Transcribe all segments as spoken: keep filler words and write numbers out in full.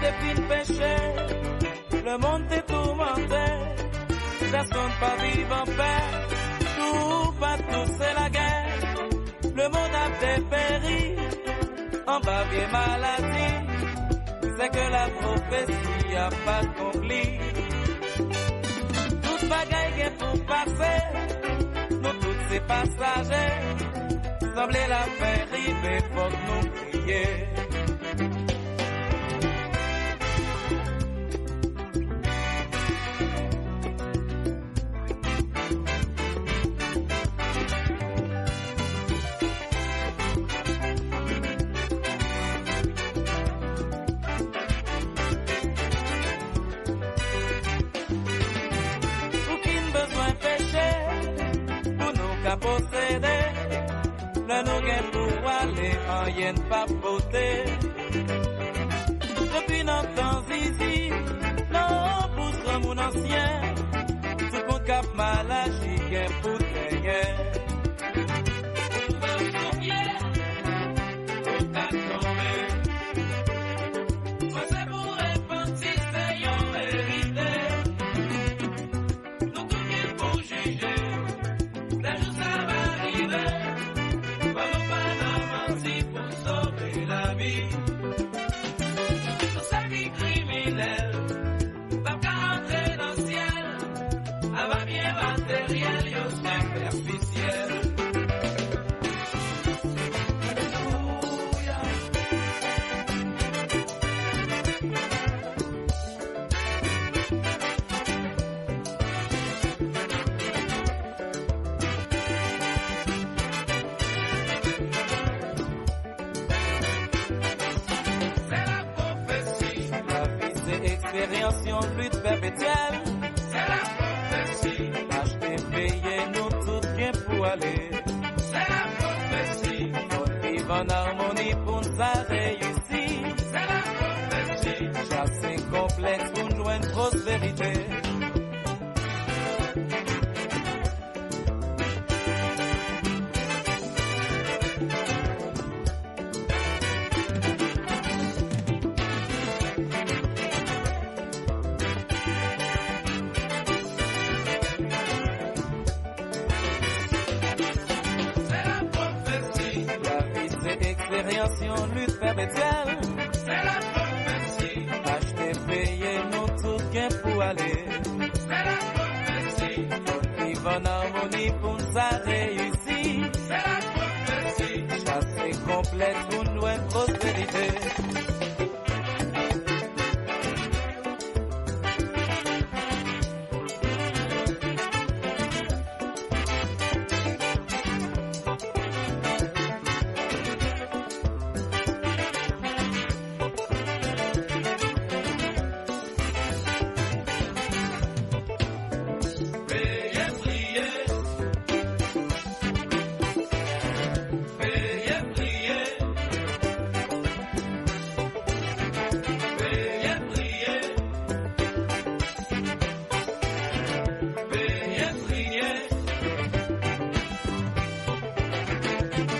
Te fin peche, lemonn te toumante, pèsonn pa viv anpè, toupatou se lagè. Lemonn ap deperi anba vye maladi, se ke la pwofesi ap akonpli. Tout bagay gen pou pase, nou tout se pasaje. Sanble lafen rive, fòk nou kriye. Ou fin bezwen peche pou nou ka posede. Lè nou gen pou ale, anyen n p ap pote. Depi nan tan zizi, nan pou granmoun ansyen, tout moun k ap mal aji gen pou genyen. Ou sou pye, ou ka tonbe. Panse pou repanti se yon verite. Nou tout gen pou jije, lè jou sa va rive, fò nou pa nan manti pou sove lavi. Tout sa ki kriminèl p ap ka antre nan syèl, ava byen materyèl yo sipèfisyèl. Se la pwofesi. Lavi se eksperyans, yon lit pèpetyèl. Se la pwofesi. Achte, peye, nou tout gen pou ale. Se la pwofesi. Fò n viv an amoni pou n sa reyisi. Se la pwofesi. Chase konplèks pou n jwenn pwosperite. Se la pwofesi. Lavi se eksperyans, yon lit pèpetyèl. Se la pwofesi. Achte, peye, nou tout gen pou ale. Se la pwofesi. Fò n viv an amoni pou n sa reyisi. Se la pwofesi. Chase konplèks pou n jwenn pwosperite. Veye priye. Veye priye. Veye priye. Veye priye.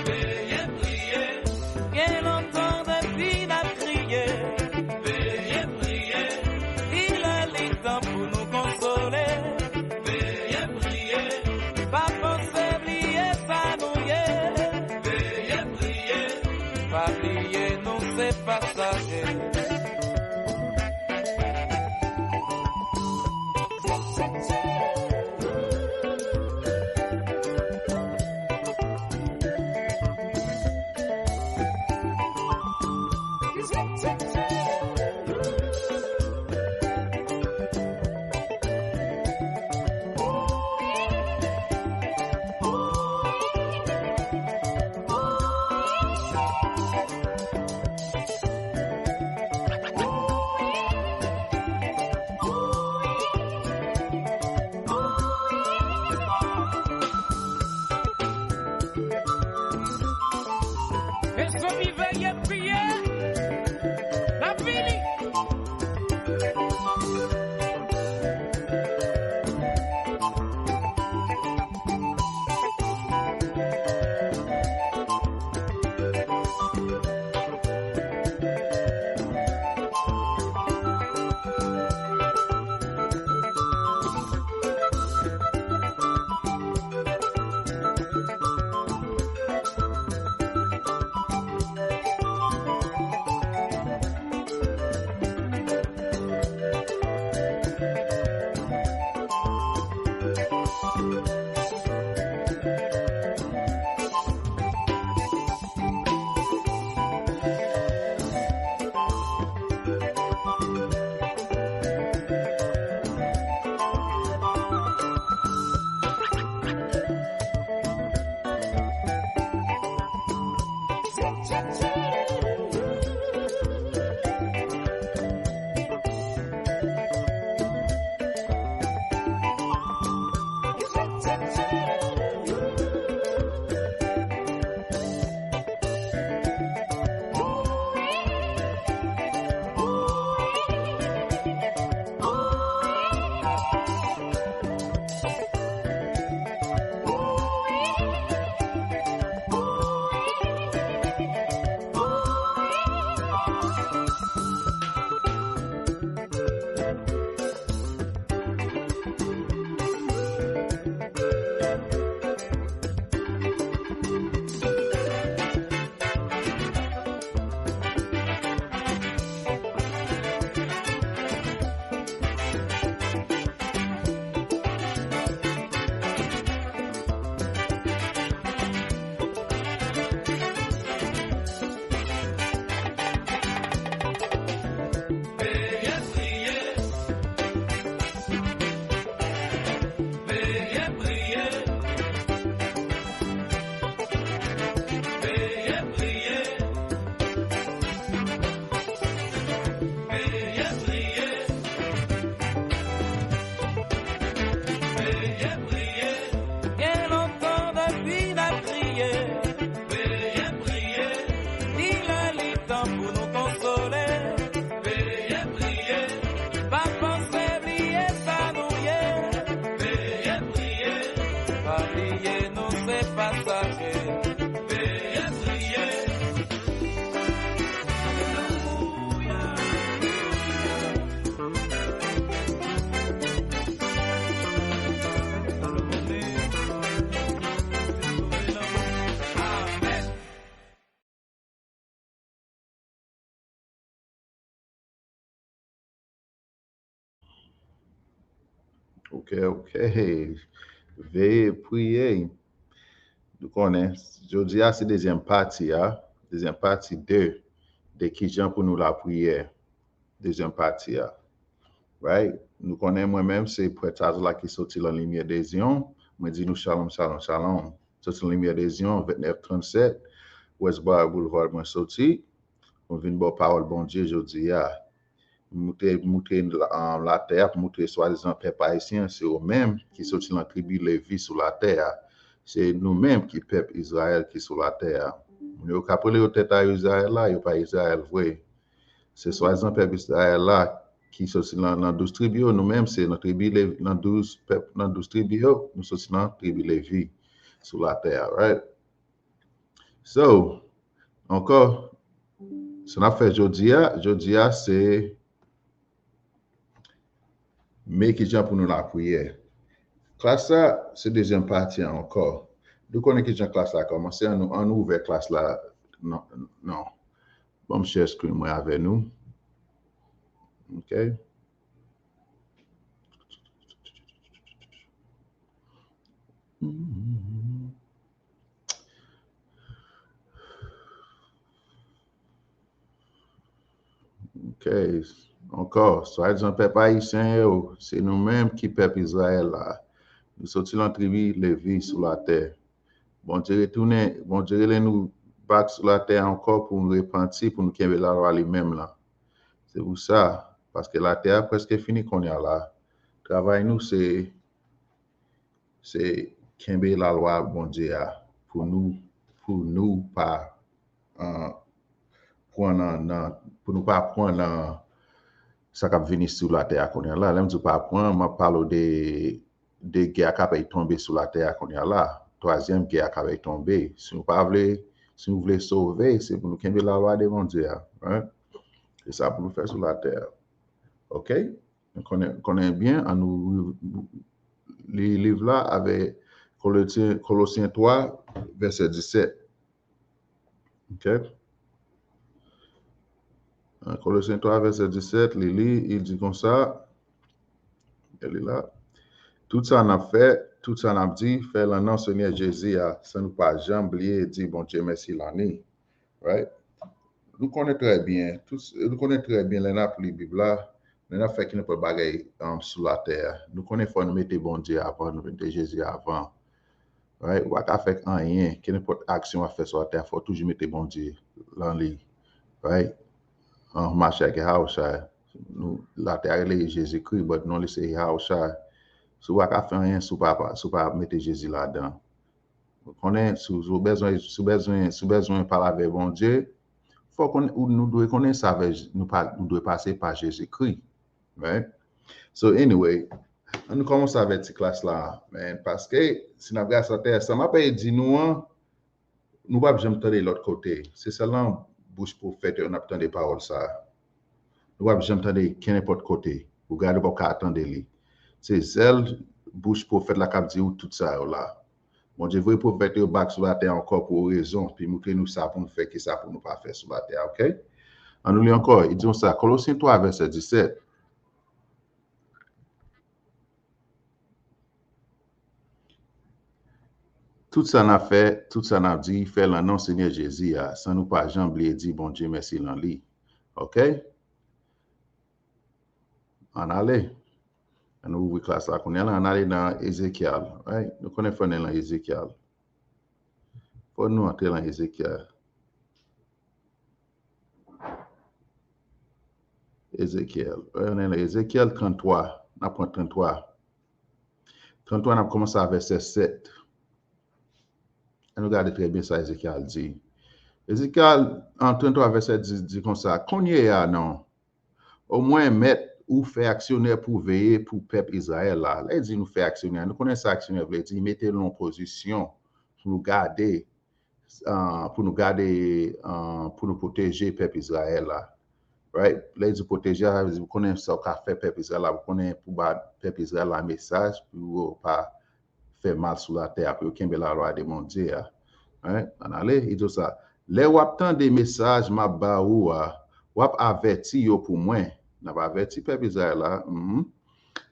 Veye priye. Gen lontan depi n ap kriye. Veye priye. Li lè, li tan pou nou konsole. Veye priye. Pa panse bliye sa nou ye. Veye priye. Pa bliye nou se pasaje. Mezanmi, veye priye. Ok, ok. Veye priye. Nou konnen, jodi a se dezyèm pati a, dezyèm pati de, de kijan pou nou lapriyè. Dezyèm pati a. Right? Nou konnen mwen menm se prèt Azla ki soti lan Limyè de Zion. Mwen di nou shalom, shalom, shalom. Soti lan Limyè de Zion, vennèf trannsèt, West Bar Boulevard mwen soti. Mwen vin ba w pawòl Bondye jodi a. Moutre, moutre la- latè a, pou moutre swadizan pèp ayisyen, se yo menm ki soti lan tribi Levi sou latè a. Se nou menm ki pèp Izrayèl ki sou latè a. Moun yo k ap rele yo tèt a Izrayèl la, yo pa Izrayèl vre. Se swadizan pèp Izrayèl la ki soti lan, lan douz tribi yo, nou menm se nan tribi Levi, nan douz pèp, nan douz tribi yo, nou soti lan tribi Levi sou latè a, right? So, ankò, sa n ap fè jodi a, jodi a se men kijan pou nou lapriyè. Klas la, se dezyèm pati a ankò. Nou konnen kijan klas la kòmanse, an nou, an nou ouvè klas la. Non, non. Ban m share screen mwen avè nou. Ok. Ok. Ankò, swadizan pèp ayisyen yo, se nou menm ki pèp Izrayèl la. Nou soti lan tribi Levi sou latè. Bondye retounen, Bondye rele nou back sou latè ankò pou nou repanti, pou nou kenbe lalwa li menm lan. Se pou sa, paske latè a prèske fini kounye a la. Travay nou se, se kenbe lalwa Bondye a pou nou, pou nou pa, uh, pran nan, nan, pou nou pa pran nan sa k ap vini sou latè a kounye a la. Lè m di w pa pran, m ap pale w de de gè a k ap tonbe sou latè a kounye a la. Twazyèm gè a k ap tonbe. Si nou pa vle, si nou vle sove, se pou nou kenbe lalwa de Bondye a. Right? Se sa pou nou fè sou latè a. Ok? Nou konnen, konnen byen, an nou li liv la avè Kolosyen, Kolosyen twa, vèsè disèt. Ok? An Kolosyen twa, vèsè disèt, li li, li di konsa, e li la, tout sa n ap fè, tout sa n ap di, fè lan non Senyè Jezi a, san nou pa janm bliye di Bondye mèsi lan li. Right? Nou konnen trè byen, tout, nou konnen trè byen lè n ap li Bib la, lè n ap fè kenenpòt bagay, um, sou latè a. Nou konnen fò nou mete Bondye avan, nou mete Jezi avan. Right? Ou pa ka fè anyen, kenenpòt aksyon w ap fè sou latè a, fò w toujou mete Bondye lan li. Right? An mache ak Yahushua. Nou, latè a rele Jezikri, but non li se Yahushua. Si w pa ka fè anyen, si w pa, si w pa mete Jezi ladan. Ou konnen, si w, si w bezwen, si w bezwen, si w bezwen pale avèk Bondye, fò konnen, ou, nou dwe konnen sa vè, nou pa, nou dwe pase pa Jezikri. Right? So anyway, an nou kòmanse avèk ti klas la, man. Paske, si n ap gade sa tè, sa m ap di nou an, nou p ap janm tande lòt kote. Se sèlman bouch pwofèt yo n ap tande pawòl sa a. Nou p ap janm tande kenenpòt kote. Ou gade, ou p ap ka tande li. Se sèl bouch pwofèt la k ap di ou tout sa yo la. Bondye voye pwofèt yo back sou latè ankò pou yon rezon, pou moutre nou sa pou nou fè, ki sa pou nou pa fè sou latè, ok? An nou li ankò, li di konsa, Kolosyen twa, vèsè disèt. Tout sa n ap fè, tout sa n ap di, fè lan non Senyè Jezi a, san nou pa janm bliye di Bondye mèsi lan li. Ok? Ann ale. Ann nou ouvri klas la kounye a la, ann ale nan Ezekyèl. Right? Nou konnen fò n al nan Ezekyèl. Fò nou antre lan Ezekyèl. Ezekyèl. Ann ale nan Ezekyèl tranntwa. N ap pran tranntwa. Tranntwa, n ap kòmanse a vèsè sèt. Ann nou gade trè byen sa Ezekyèl di. Ezekyèl, an tranntwa, vèsè dis, di konsa, kounye a non, omwen, Mèt ou fè aksyonè pou veye pou pèp Izrayèl la. Lè di nou fè aksyonè, nou konnen sa aksyonè vle di, mete nou an pozisyon pou nou gade, ah, pou nou gade, ah, pou nou pwoteje pèp Izrayèl la. Right? Lè di pwoteje a, sa vle di ou konnen sa w ka fè pèp Izrayèl la, ou konnen pou ba pèp Izrayèl la mesaj, pou yo pa fè mal sou latè a, pou yo kenbe lalwa de Bondye a. Right? Ann ale, li di sa. Lè w ap tande mesaj m ap ba ou a, w ap avèti yo pou mwen. N ap avèti pèp Izrayèl la. Mhm.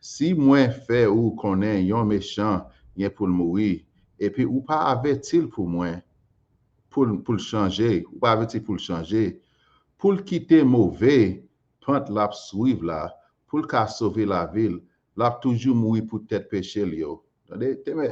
Si mwen fè ou konnen yon mechan gen pou l mouri, epi ou pa avèti l pou mwen, pou l, pou l chanje, ou pa avèti pou l chanje, pou l kite move pant l ap swiv la, pou l ka sove lavi l, l ap toujou mouri pou tèt peche l yo. Tande, tande,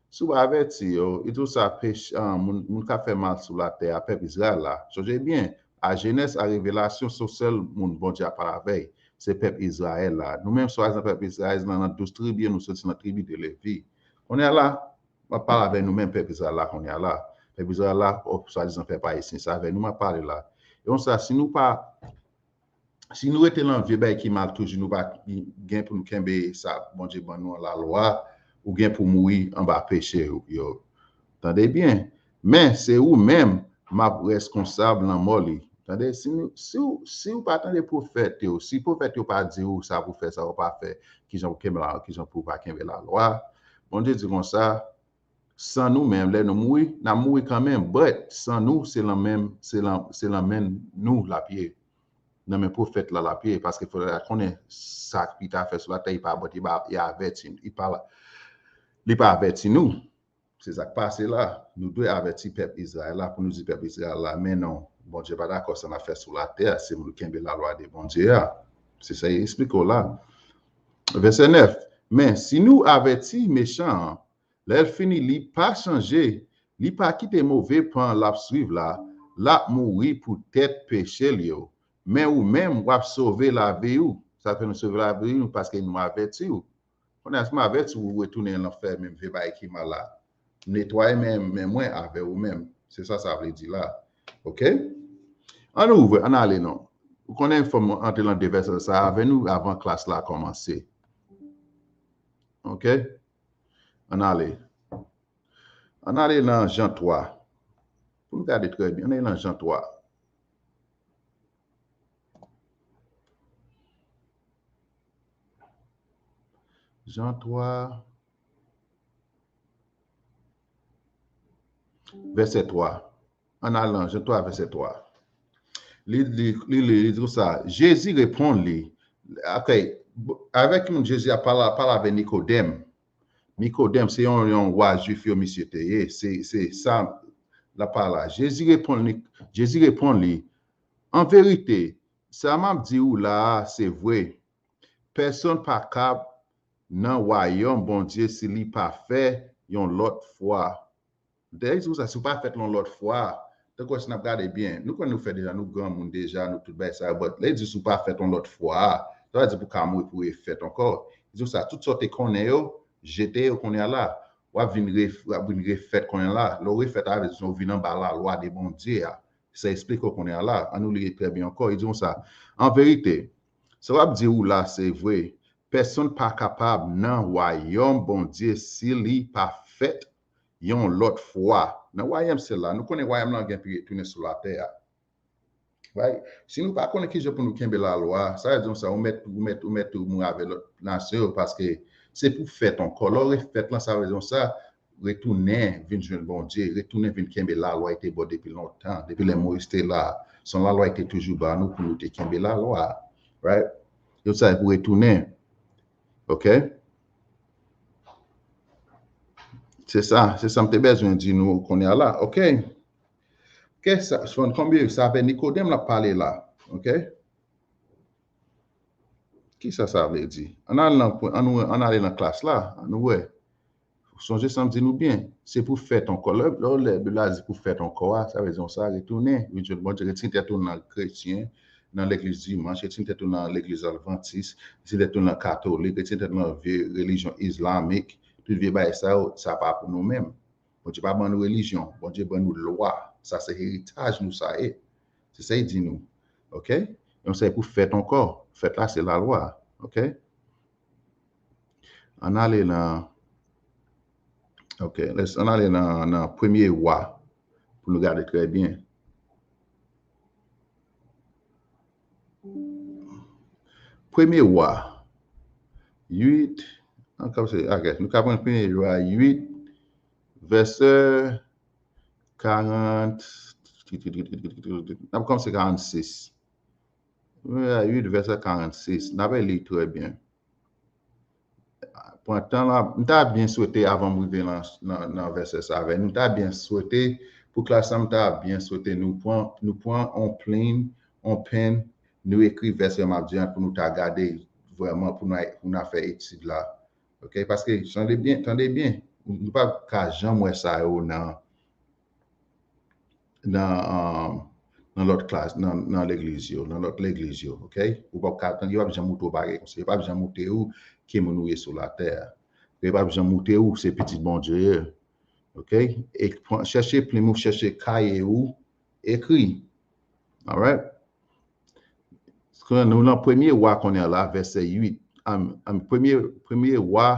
si w pa avèti yo, e tou sa, pech-, ah, moun, moun k ap fè mal sou latè a, pèp Izrayèl la. Sonje byen, a Jenèz a Revelasyon, se sèl moun Bondye ap pale avè l, se pèp Izrayèl la. Nou menm, swadizan pèp Izrayèl, nan, nan douz tribi, nou soti nan tribi de Levi. Kounye a la, m ap pale avè nou menm, pèp Izrayèl la, kounye a la. Pèp Izrayèl la, o, swadizan pèp ayisyen, se avè nou m ap pale la. E konsa, si nou pa, si nou rete nan vye bagay ki mal toujou, nou pa gen pou nou kenbe sa Bondye ban nou an lalwa, ou gen pou mouri anba peche yo. Tande byen. Men, se ou menm m ap reskonsab lanmò li. Tande, si nou, si w, si w pa tande pwofèt yo, si pwofèt yo pa di w sa pou fè, sa pou pa fè, kijan pou kenbe la, kijan pou pa kenbe lalwa, Bondye di konsa, san nou menm, lè nou mouri, n ap mouri kanmenm, but san nou, se lan men, se lan, se lan men nou l ap ye. Nan men pwofèt la l ap ye, paske fòk l konnen sa li ta fè sou latè, li pa, li pa, li avèti, li pa, li pa avèti nou. Se sa k pase la. Nou dwe avèti pèp Izrayèl la pou nou di pèp Izrayèl la, men non, Bondye pa dakò sa n ap fè sou latè a, se pou nou kenbe lalwa de Bondye a. Se sa li eksplike w la. Vèsè nèf, men si nou avèti mechan an, lè l fini, li pa chanje, li pa kite move pan l ap swiv la, l ap mouri pou tèt peche l yo. Men ou menm, w ap sove lavi w. Sa fè nou sove lavi nou, paske nou avèti w. Kounye a, si m avèti w, ou retounen nan fè menm vye bagay ki mal la. Netwaye men, men mwen avè ou menm. Se sa sa vle di la. Oke? Ann ouvri, ann ale non. Ou konnen fò m antre nan de vèsè sa avè nou avan klas la kòmanse. Oke? Ann ale. Ann ale nan Jan twa. Pou nou gade trè byen, ann ale nan Jan twa. Jan twa, vèsè twa. Ann al nan Jan twa, vèsè twa. Li, li, li, li, li di konsa, Jezi reponn li, ok, avèk ki moun Jezi ap pale, pale avèk Nikodèm. Nikodèm, se yon, yon wa jwif yo misye te ye. Se, se sa l ap pale la. Jezi reponn li, Jezi reponn li, an verite, sa m ap di ou la a, se vre. Pèsonn pa kab nan wayòm Bondye si li pa fè yon lòt fwa. Dayè, se pou sa, si w pa fèt yon lòt fwa, tankou si n ap gade byen, nou konn nou fè deja, nou granmoun deja, nou tout bagay sa yo, but lè di si w pa fèt yon lòt fwa, sa vle di pou ka mouri pou refèt ankò. Di w sa, tout sa w te konnen yo, jete yo kounye a la. W ap vin ref-, w ap vin refèt kounye a la. Lè w refèt, sa vle di w vin anba lalwa de Bondye a. Sa eksplike w kounye a la. Ann nou li trè byen ankò. Li di konsa, an verite, sa w ap di ou la, se vre. Pèsonn pa kapab nan wayòm Bondye si li pa fèt yon lòt fwa. Nan wayòm syèl la, nou konnen wayòm lan gen pou retounen sou latè a. Right? Si nou pa konnen kijan pou nou kenbe lalwa, sa vle di konsa, ou mèt, ou mèt, ou mèt ou mouri avèk lòt nasyon yo, paske se pou fèt ankò. Lè w refèt lan, sa vle di konsa, retounen vin jwenn Bondye, retounen vin kenbe lalwa ki te ba w depi lontan, depi lè Moyiz te la. Se yon lalwa ki te toujou ba nou pou nou te kenbe lalwa. Right? Yo sa pou retounen. Oke? Se sa, se sa m te bezwen di nou kounye a la. Oke? Oke, sa, fòn konbyen, sa avè Nikodèm l ap pale la. Oke? Kisa sa vle di? Ann al nan, ann, ann ale nan klas la, ann wè. Sonje sa m di nou byen, se pou fèt ankò. Lè, lè, lè Bib la di pou fèt ankò a, sa vle di konsa, retounen, vin jwenn Bondye, retire tèt ou nan kretyen, nan legliz dimanch, retire tèt ou nan legliz advantis, retire tèt ou nan katolik, retire tèt ou nan vye relijyon islamik, tout vye bagay sa yo, sa pa pou nou menm. Bondye pa ban nou relijyon, Bondye ban nou lwa. Sa se eritaj nou sa ye. Se sa li di nou. Oke? Yon sa pou fèt ankò. Fèt la se lalwa. Oke? Ann ale nan, oke, let's, ann ale nan, nan Premye Wa pou nou gade trè byen. Premye Wa uit, an kòmanse, ok, nou ka pran Premye Wa uit, vèsè karant, n ap kòmanse karannsis. Premye Wa uit, vèsè karannsis. N ap li trè byen. pran tan la, m ta byen swete avan m rive nan, nan, nan vèsè sa avè nou, m ta byen swete pou klas la, m ta byen swete nou pran, nou pran on plim, on pen, nou ekri vèsè m ap di an pou nou ta gade vrèman pou nou, pou nou fè etid la. Ok? Paske, tande byen, tande byen, nou pa ka janm wè sa yo nan, nan, um, nan lòt klas, nan, nan legliz yo, nan lòt legliz yo, ok? Ou p ap ka, yo p ap janm montre w bagay konsa, yo p ap janm montre w ki moun ou ye sou latè a. Yo p ap janm montre w se pitit Bondye ye, ok? E pran, chèche plim ou, chèche kaye ou, ekri. Alright? Kan nou nan premye Wa kounye a la, vèsè uit, am, am, premye, premye Wa,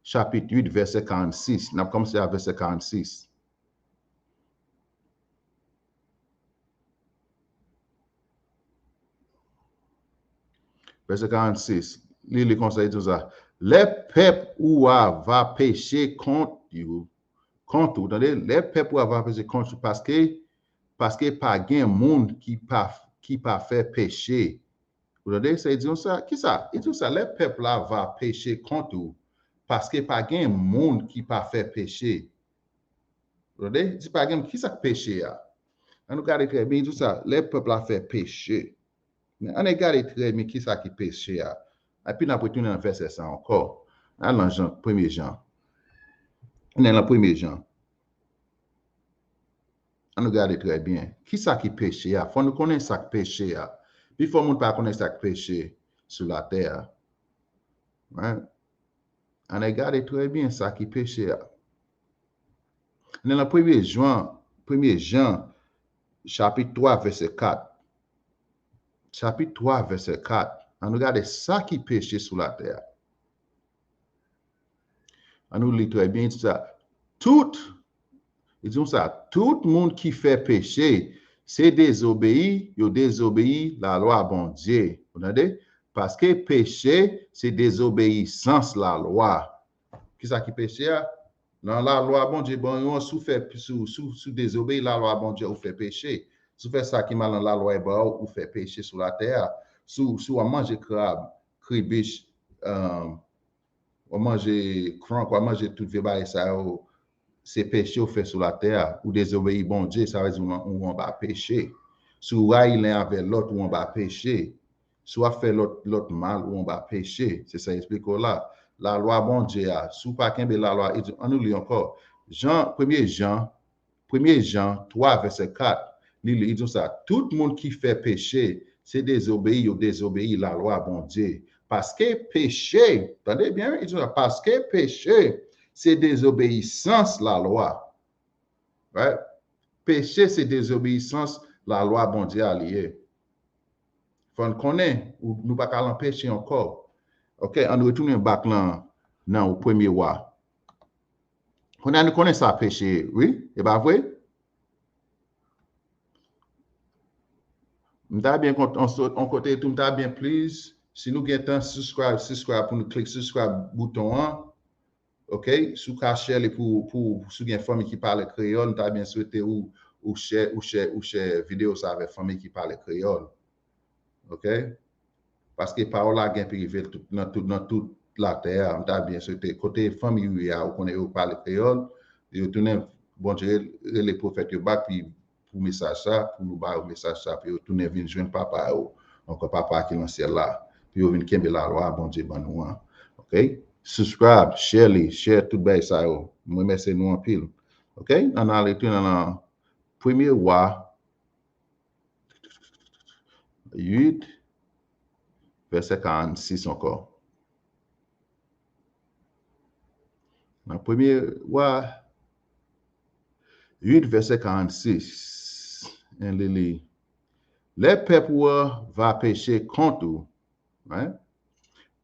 chapit uit, vèsè karannsis. N ap kòmanse a vèsè karannsis. Vèsè karannsis. Li, li konsa, li di sa. Lè pèp ou a va peche kont ou, kont ou, tande? Lè pèp ou a va peche kont ou, paske, paske pa gen moun ki pa, ki pa fè peche. Ou tande? Sa, li di nou sa. Kisa? Li di nou sa, lè pèp la va peche kont ou, paske pa gen moun ki pa fè peche. Ou tande? Di pa gen, kisa k peche a? An nou gade trè byen, li di sa, lè pèp la fè peche. Men an nou gade trè byen kisa ki peche a. Epi n ap retounen nan vèsè sa ankò. Al nan Jan, premye Jan. Ann nan premye Jan. An nou gade trè byen. Kisa ki peche a? Fò nou konnen sa k peche a. Pifò moun pa konnen sa k peche sou latè a. Right? Ann gade trè byen sa ki peche a. Ann nan premye Jan, premye Jan, chapit twa, vèsè kat. Chapit twa, vèsè kat. Ann nou gade sa ki peche sou latè a. Ann nou li trè byen, li di sa. Tout, li di nou sa, tout moun ki fè peche, se dezobeyi, yo dezobeyi lalwa Bondye. Ou tande? Paske peche, se dezobeyisans lalwa. Kisa ki peche a? Nan lalwa Bondye ban yo an, si w fè, si w, si w, si w dezobeyi lalwa Bondye, ou fè peche. Si w fè sa ki mal nan lalwa e ban w, ou fè peche sou latè a. Si w, si w ap manje krab, kribich, um, w ap manje krank, w ap manje tout vye bagay sa yo, se peche w fè sou latè a. Ou dezobeyi Bondye, sa vle di ou, ou anba peche. Si w rayi len avè lòt, ou anba peche. Si w ap fè lòt, lòt mal, ou anba peche. Se sa l eksplike w la. Lalwa Bondye a, si w pa kenbe lalwa, e di, ann nou li ankò. Jan, premye Jan, premye Jan twa, vèsè kat, li, li di sa, tout moun ki fè peche, se dezobeyi, yo dezobeyi lalwa Bondye. Paske peche, tande byen, wi, li di sa, paske peche, se dezobeyisans lalwa. Right? Peche se dezobeyisans lalwa Bondye a li ye. Fò n konnen, ou, nou pa ka lan peche ankò. Ok, ann retounen back lan, nan premye Wa. Kounye a nou konnen sa peche ye, wi, e pa vre? M ta byen kont-, on sot, on kote tou, m ta byen please. Si nou gen tan, subscribe, subscribe pou nou klik subscribe bouton an. Ok? Si w ka share li pou, pou, si w gen fanmi ki pale kreyòl, m ta byen swete ou, ou share, ou share, ou share videyo sa avèk fanmi ki pale kreyòl. Ok? Paske pawòl la gen prive tout, nan tout, nan tout latè a. M ta byen swete kote fanmi ou ye a, ou konnen yo pale kreyòl, yo tounen, Bondye rele pwofèt yo back, pou mesaj sa, pou nou ba yo mesaj sa, pou yo tounen vin jwenn papa yo, ankò papa ki nan syèl la, pou yo vin kenbe lalwa Bondye ban nou an. Ok? Subscribe, share li, share tout bagay sa yo. M remèsye nou anpil. Ok? Ann ale tou nan, nan premye Wa uit, vèsè karannsis ankò. Nan premye Wa uit, vèsè karannsis, en li li, lè pèp ou a va peche kont ou, hein?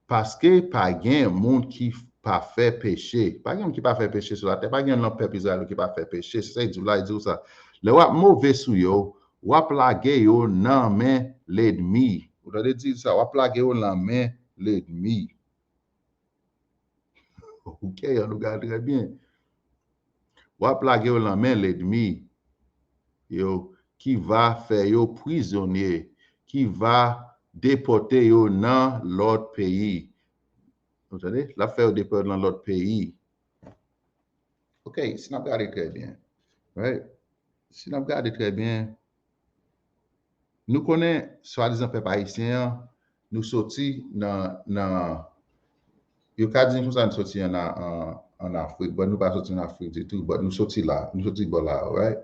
Paske pa gen moun ki pa fè peche. Pa gen moun ki pa fè peche sou latè. Pa gen yon nan pèp Izrayèl ki pa fè peche. Se sa l di w la, l di w sa. Lè w ap move sou yo, w ap lage yo nan men lènmi. Ou tande di sa, w ap lage yo nan men lènmi. Ok, ann nou gade trè byen. W ap lage yo nan men lènmi yo, ki va fè yo prizonye, ki va depòte yo nan lòt peyi. Ou tande? L ap fè yo deplwaye nan lòt peyi. Ok, si n ap gade trè byen, right? Si n ap gade trè byen, nou konnen, swadizan pèp ayisyen an, nou soti nan, nan, yo ka di nou konsa nou soti an, an, an Afrik, but nou pa soti an Afrik ditou, but nou soti la, nou soti bò la, right?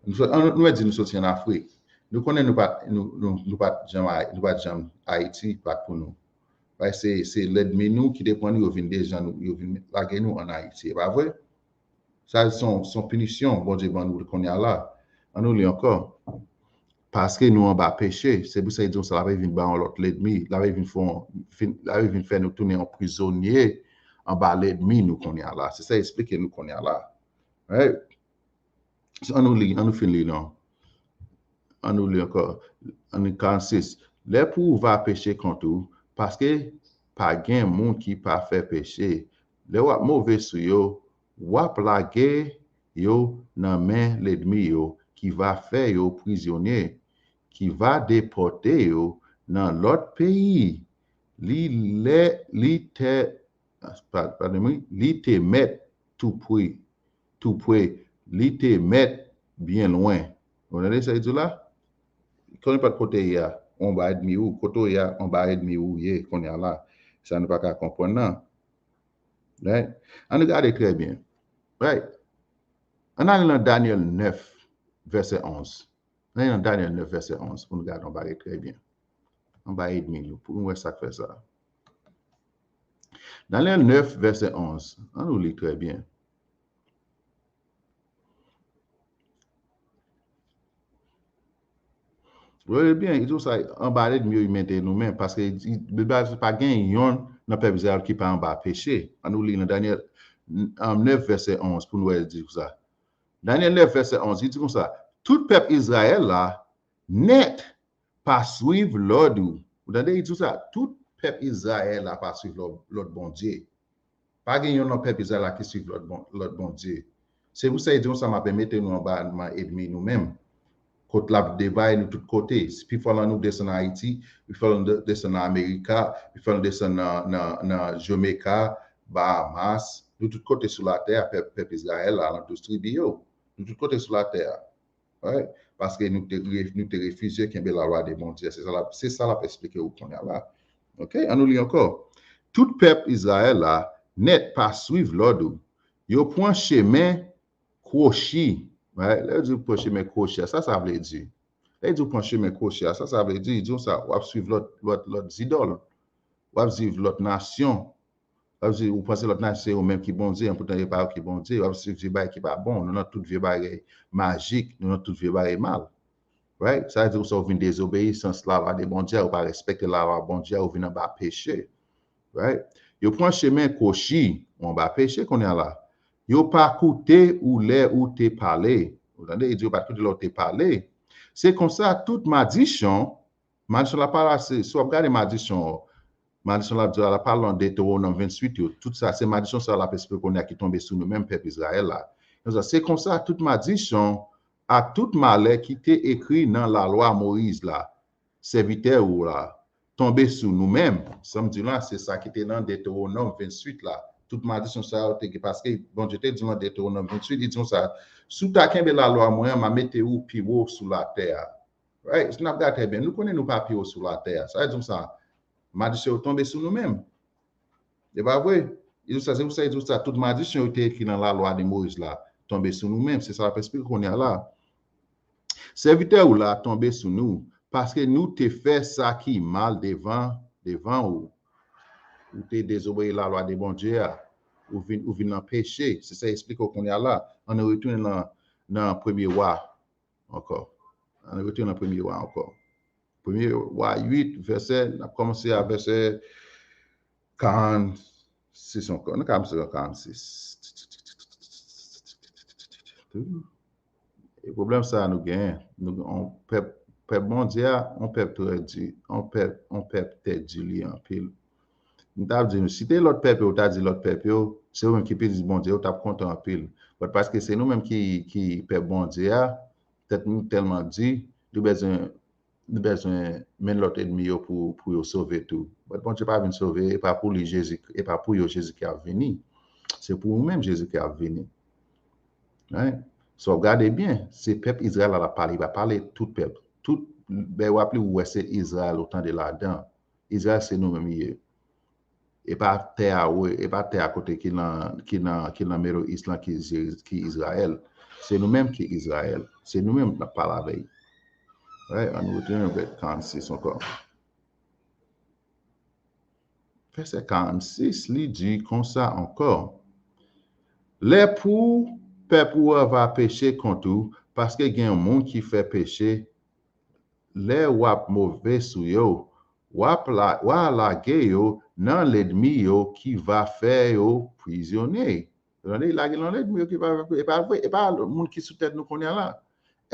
Nou soti, an, nou mèt di nou soti an Afrik. Nou konnen nou pa, nou, nou, nou pa t janm, Ay- nou pa t janm Ayiti, pa t pou nou. Bay se, se lènmi nou ki te pran nou, yo vin deja nou, yo vin lage nou an Ayiti, e pa vre? Sa se yon, se yon pinisyon Bondye ban nou kounye a la. An nou li ankò. Paske nou anba peche, se pou sa li di sa, l ap vin ba yon lòt lènmi, l ap vin fè yon, fin- l ap vin fè nou tounen yon prizonye anba lènmi nou kounye a la. Se sa l eksplike nou kounye a la. Right? So, an nou li, an nou fin li non. An nou li ankò. An nou karannsis. Lè pou ou va peche kont ou, paske pa gen moun ki pa fè peche. Lè w ap move sou yo, w ap lage yo nan men lènmi yo, ki va fè yo prizonye, ki va depòte yo nan lòt peyi. Li lè, li te, pa- padon mwen, li te mèt tou pre, tou pre, li te mèt byen lwen. Ou tande sa li di w la? Konnen pa kote w ye a, anba ènmi ou, kote w ye a, anba ènmi ou ye, kounye a la. Sa nou pa ka konprann nan. Right? An nou gade trè byen. Right? An ale nan Danyèl nèf, vèsè onz. Ann ale nan Danyèl nèf, vèsè onz, pou nou gade yon bagay trè byen. Yon bagay ènmi nou, pou nou wè sa k fè sa. Danyèl nèf, vèsè onz. An nou li trè byen. Ou tande byen, li di w sa, anba lènmi yo, li mete nou menm, paske li di, Bib la di, pa gen yonn nan pèp Izrayèl ki pa anba peche. An nou li nan Danyèl, um, nèf, vèsè onz, pou nou wè li di konsa. Danyèl nèf, vèsè onz, li di konsa, tout pèp Izrayèl la, nèt, pa swiv lòd ou. Ou tande, li di w sa, tout pèp Izrayèl la pa swiv lòd, lòd Bondye. Pa gen yonn nan pèp Izrayèl la ki swiv lòt bon, lòt Bondye. Se pou sa, li di konsa, m ap mete nou anba men ènmi nou menm. Kot l ap devaye nou tout kote. Pifò nan nou desann Ayiti, pifò nan nou de- desann nan Amerika, pifò nan nou desann nan, nan, nan Jamaica, Bahamas. Nou tout kote sou latè a, pèp, pèp Izrayèl la, nan douz tribi yo. Nou tout kote sou latè a. Right? Paske nou te, re- nou te refize kenbe lalwa de Bondye. Se sa l ap, se sa l ap eksplike w kounye a la. Ok? An nou li ankò. Tout pèp Izrayèl la, nèt pa swiv lòd ou. Yo pran chemen kwochi. Right? Lè yo di w pran chemen kwochi a, sa sa vle di? Lè yo di w pran chemen kwochi a, sa sa vle di? Yo di w sa, w ap swiv lòt, lòt, lòt zidòl. W ap swiv lòt nasyon. W ap di, ou panse lòt nasyon se yo menm ki Bondye, an poutan se pa yo ki Bondye. W ap swiv vye bagay ki pa bon. Nou nan tout vye bagay majik, nou nan tout vye bagay mal. Right? Sa vle di konsa ou vin dezobeyisans lalwa de Bondye a, ou pa respekte lalwa Bondye a, ou vin anba peche. Right? Yo pran chemen kwochi, ou anba peche kounye a la. Yo pa koute ou lè ou te pale. Ou tande, li di yo pa t koute lè ou te pale. Se konsa, tout madichon, madichon la pa la, se, si w ap gade madichon, madichon la di la, la pa lan Detewonòm venntuit yo. Tout sa, se madichon sa l ap eksplike kounye a ki tonbe sou nou menm pèp Izrayèl la. Konsa, se konsa, tout madichon ak tout malè ki te ekri nan lalwa Moyiz la, sèvitè ou la, tonbe sou nou menm. Sa m di la, se sa ki te nan Detewonòm venntuit la. Tout madichon sa yo te gen, paske Bondye te di nan Detewonòm venntuit, li di konsa, si w ta kenbe lalwa mwen an, m a mete ou pi wo sou latè a. Right? Si n ap gade trè byen, nou konnen nou pa pi wo sou latè a. Sa vle di konsa, madichon yo tonbe sou nou menm. E pa vre? Li di sa, se pou sa, li di sa, tout madichon yo te ekri nan lalwa de Moyiz la, tonbe sou nou menm. Se sa l ap eksplike kounye a la. Sèvitè ou la tonbe sou nou, paske nou te fè sa ki mal devan, devan ou. Ou te dezobeyi lalwa de Bondye a. Ou vin, ou vin nan peche. Se sa l eksplike w kounye a la. Ann retounen nan, nan Premye Wa ankò. Ann retounen nan Premye Wa ankò. Premye Wa uit, vèsè, n ap kòmanse a vèsè karannsis ankò. Nou ka kòmanse a karannsis. E pwoblèm sa a nou genyen. Nou, on pèp, pèp Bondye a, on pèp trè di, on pèp, on pèp tèt di li anpil. M t ap di nou, si te lòt pèp yo, ou ta di lòt pèp yo, se yo menm ki pitit Bondye, ou t ap kontan anpil. But paske se nou menm ki, ki pèp Bondye a, tèt nou tèlman di, nou bezwen li bezwen menm lòt ènmi yo pou, pou yo sove tou. But Bondye pa vin sove, e pa pou li Jezi, e pa pou yo Jezikri ap vini. Se pou ou menm Jezikri ap vini. Right? So, gade byen, se pèp Izrayèl la l ap pale, li pa pale tout pèp. Tout, ben, w ap li, ou wè se Izrayèl ou tande ladan. Izrayèl se nou menm li ye. E pa tè a, wi, e pa tè a kote ki nan, ki nan, ki nan Middle East lan ki, ki Izrayèl. Se nou menm ki Izrayèl. Se nou menm n ap pale avè l. Right? Ann retounen nan vèsè karannsis ankò. Vèsè karannsis, li di konsa ankò, lè pou pèp ou a va peche kont ou, paske gen yon moun ki fè peche, lè w ap move sou yo, w ap la, w a lage yo nan lènmi yo ki va fè yo prizonye. Tande, lage nan lènmi yo ki va, e pa vre, e pa moun ki sou tèt nou kounye a la.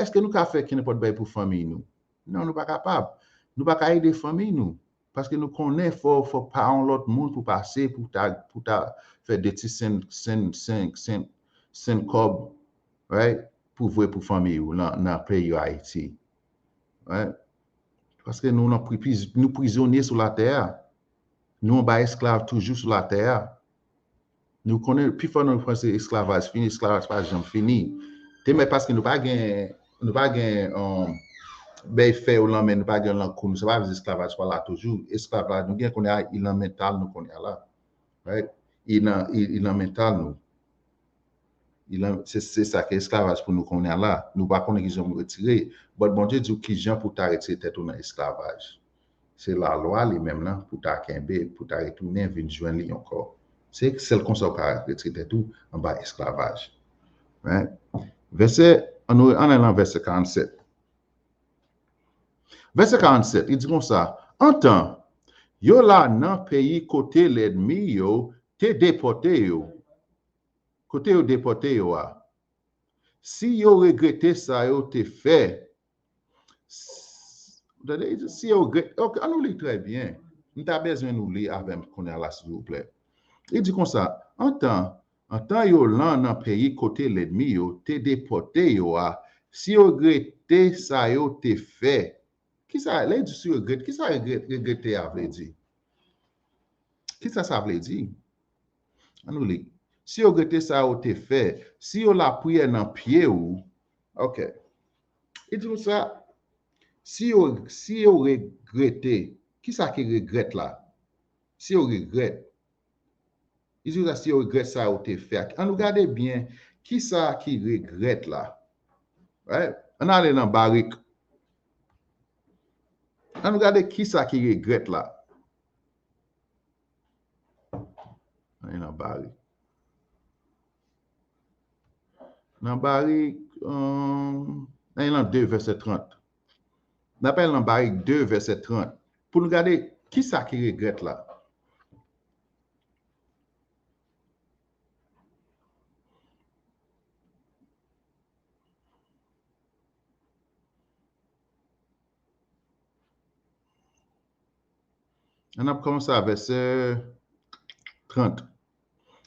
Èske nou ka fè kenenpòt bagay pou fanmi nou? Non, nou pa kapab. Nou pa ka ede fanmi nou. Paske nou konnen fò, fò pa yon lòt moun pou pase, pou ta, pou ta fè de ti sen, sen, sen, sen, sen kòb, right? Pou vre pou fanmi ou nan, nan peyi Ayiti. Right? Paske nou nan pri-, priz-, nou prizonye sou latè a. Nou anba esklav toujou sou latè a. Nou konnen, pifò nan nou panse esklavaj fini, esklavaj pa janm fini. Te mèt paske nou pa gen, nou pa gen, um, bèy fè yo nan men, nou pa gen lan kou nou, sa pa vle di esklavaj pa la toujou. Esklavaj nou gen kounye a, li nan mental nou kounye a la. Right? Li nan, li, li nan mental nou. Li nan, se, se sa ki esklavaj pou nou kounye a la. Nou pa konnen ki jan pou retire. But Bondye di w ki jan pou ta retire tèt ou nan esklavaj. Se lalwa li menm nan pou ta kenbe, pou ta retounen vin jwenn li ankò. Se sèl konsa w ka retire tèt ou anba esklavaj. Right? Vèsè, ann, ann al nan vèsè karannsèt. Vèsè karannsèt, li di konsa, antan, yo la nan peyi kote lènmi yo te depòte yo, kote yo depòte yo a. Si yo regrete sa yo te fè, s-, tande, si yo regrete, ok, ann nou li trè byen. M ta bezwen nou li avè m kounye a la, silvouplè. Li di konsa, antan, antan yo lan nan peyi kote lènmi yo te depòte yo a, si yo regrete sa yo te fè, kisa, lè di si yo regrete, kisa regrete, regrete a vle di? Kisa sa vle di? Ann nou li. Si yo regrete sa yo te fè, si yo lapriyè nan pye ou, ok. Li di nou sa, si yo, si yo regrete, kisa ki regrèt la? Si yo regrèt, li di nou sa, si yo regrèt sa yo te fè. Ann nou gade byen, kisa ki regrèt la? Right? Ann ale nan Barik. Ann nou gade kisa ki regrèt la. Ann ale nan Barik. Nan Barik, um, ann ale nan de vèsè trant. N ap al nan Barik de vèsè trant. Pou nou gade kisa ki regrèt la. Ann ap kòmanse a vèsè trant.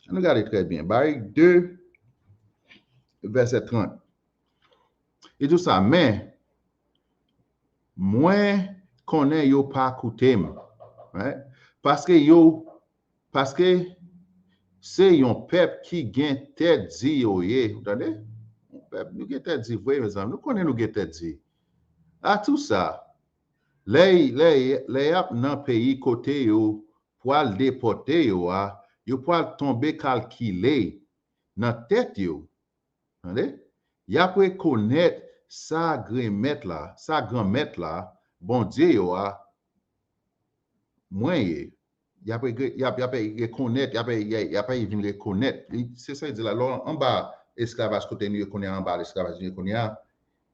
Ann nou gade trè byen. Barik de, vèsè trant. Li di sa, men, mwen konnen yo pa koute m. Right? Paske yo, paske se yon pèp ki gen tèt di yo ye. Ou tande? Yon pèp, nou gen tèt di vre, mezanmi. Nou konnen nou gen tèt di. Atou sa, lè, lè, lè y ap nan peyi kote yo pral depòte yo a, yo pral tonbe kalkile nan tèt yo. Tande? Y ap rekonèt sa Granmèt la, sa Granmèt la, Bondye yo a, mwen ye. Y ap, y ap, y ap rekonèt, y ap, y ap vin rekonèt. Li, se sa l di la, lè w anba esklavaj kote nou ye kounye a, anba esklavaj nou ye kounye a,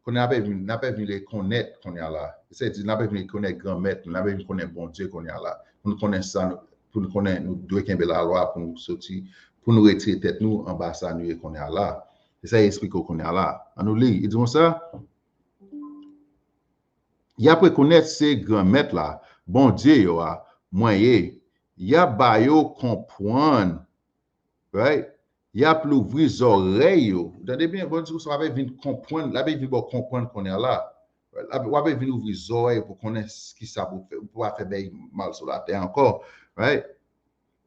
kounye a, n ap vin, n ap vin rekonèt kounye a la. Se di, n ap vin rekonèt Granmèt nou, n ap vin konnen Bondye kounye a la. Pou nou konnen sa, nou, pou nou konnen, nou dwe kenbe lalwa pou nou soti, pou nou retire tèt nou anba sa nou ye kounye a la. Se sa l esplike w kounye a la. Ann nou li, li di konsa, y ap rekonèt se Granmèt la, Bondye yo a, mwen ye. Y ap ba yo konprann, right? Y ap louvri zòrèy yo. Tande byen, Bondye konsa, l ap vin konprann, l ap vin ba w konprann kounye a la. W ap vin ouvri zòrèy pou konnen s- ki sa pou fè, pou pa fè bèy mal sou latè ankò. Right?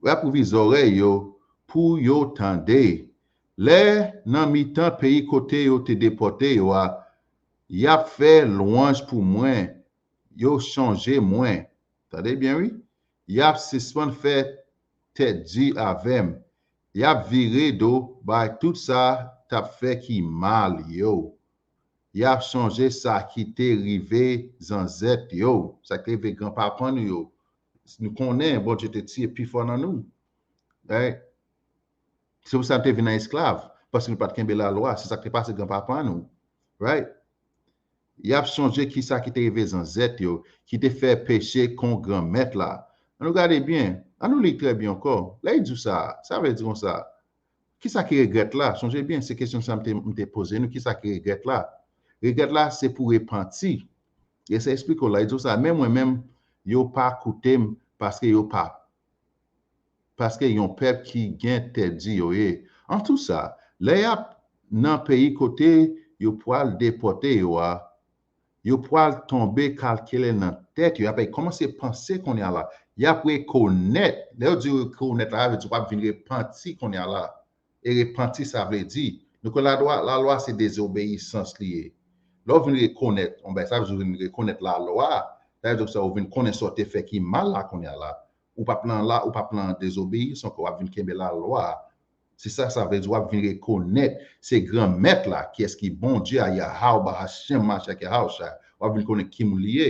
W ap ouvri zòrèy yo pou yo tande. Lè nan mitan peyi kote yo te depòte yo a, y ap fè lwanj pou mwen, yo chonje mwen. Tande byen, wi. Y ap sispann fè tèt di avè m. Y ap vire do bay tout sa t ap fè ki mal yo. Y ap chonje sa ki te rive zanzèt yo, sa ki te rive granpapa nou yo. Nou konnen Bondye te tiye pi fò nan nou. Right? Se pou sa nou te vin nan esklav, paske nou pa t kenbe lalwa. Se sa k te pase granpapa nou. Right? Y ap chonje ki sa ki te rive zanzèt yo, ki te fè peche kont Granmèt la. An nou gade byen, an nou li trè byen ankò. Lè li di w sa, sa vle di konsa, ki sa ki regrèt la? Sonje byen, se kesyon sa m te, m te poze nou, ki sa ki regrèt la? Regrèt la, se pou repanti. E sa eksplike w la, li di w sa, men mwen menm, yo pa koute m, paske yo pa paske yon pèp ki gen tèt di yo ye. An tou sa, lè y ap nan peyi kote yo pral depòte yo a, yo pral tonbe kalkile nan tèt yo, y ap kòmanse panse kounye a la. Y ap rekonèt, lè yo di rekonèt la, sa vle di w ap vin repanti kounye a la. E repanti, sa vle di, nou konnen lalwa, lalwa se dezobeyisans li ye. Lè w vin rekonèt, yon bagay, sa vle di w vin rekonèt lalwa, sa vle di w sa, w vin konnen sa w te fè ki mal la kounye a la. Ou p ap nan la, ou p ap nan dezobeyis ankò, w ap vin kenbe lalwa a. Se sa sa vle di, w ap vin rekonèt se Granmèt la, kiyès ki Bondye a, Yahawba Hashem Mashiach Yahushua. W ap vin konnen ki moun li ye.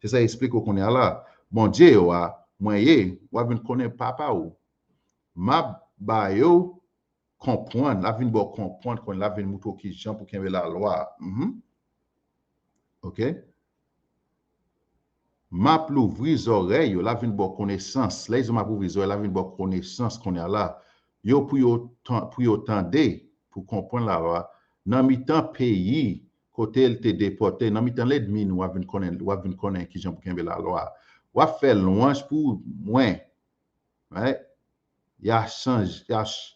Se sa l eksplike w kounye a la. Bondye yo a, mwen ye, w ap vin konnen papa w. M ap ba yo konprann, l ap vin ba w konprann, kounye a l ap vin moutre w ki jan pou kenbe lalwa a. Mhm. Ok? M ap louvri zòrèy yo, l ap vin ba w konesans. Lè l di m ap ouvri zòrèy, l ap vin ba w konesans kounye a la. Yo pou yo tan-, pou yo tande, pou konprann lalwa. Nan mitan peyi kote l te depòte, nan mitan lènmi nou, w ap vin konnen, w ap vin konnen ki jan pou kenbe lalwa. W ap fè lwanj pou mwen. Right? Y a chanj-, y a ch-,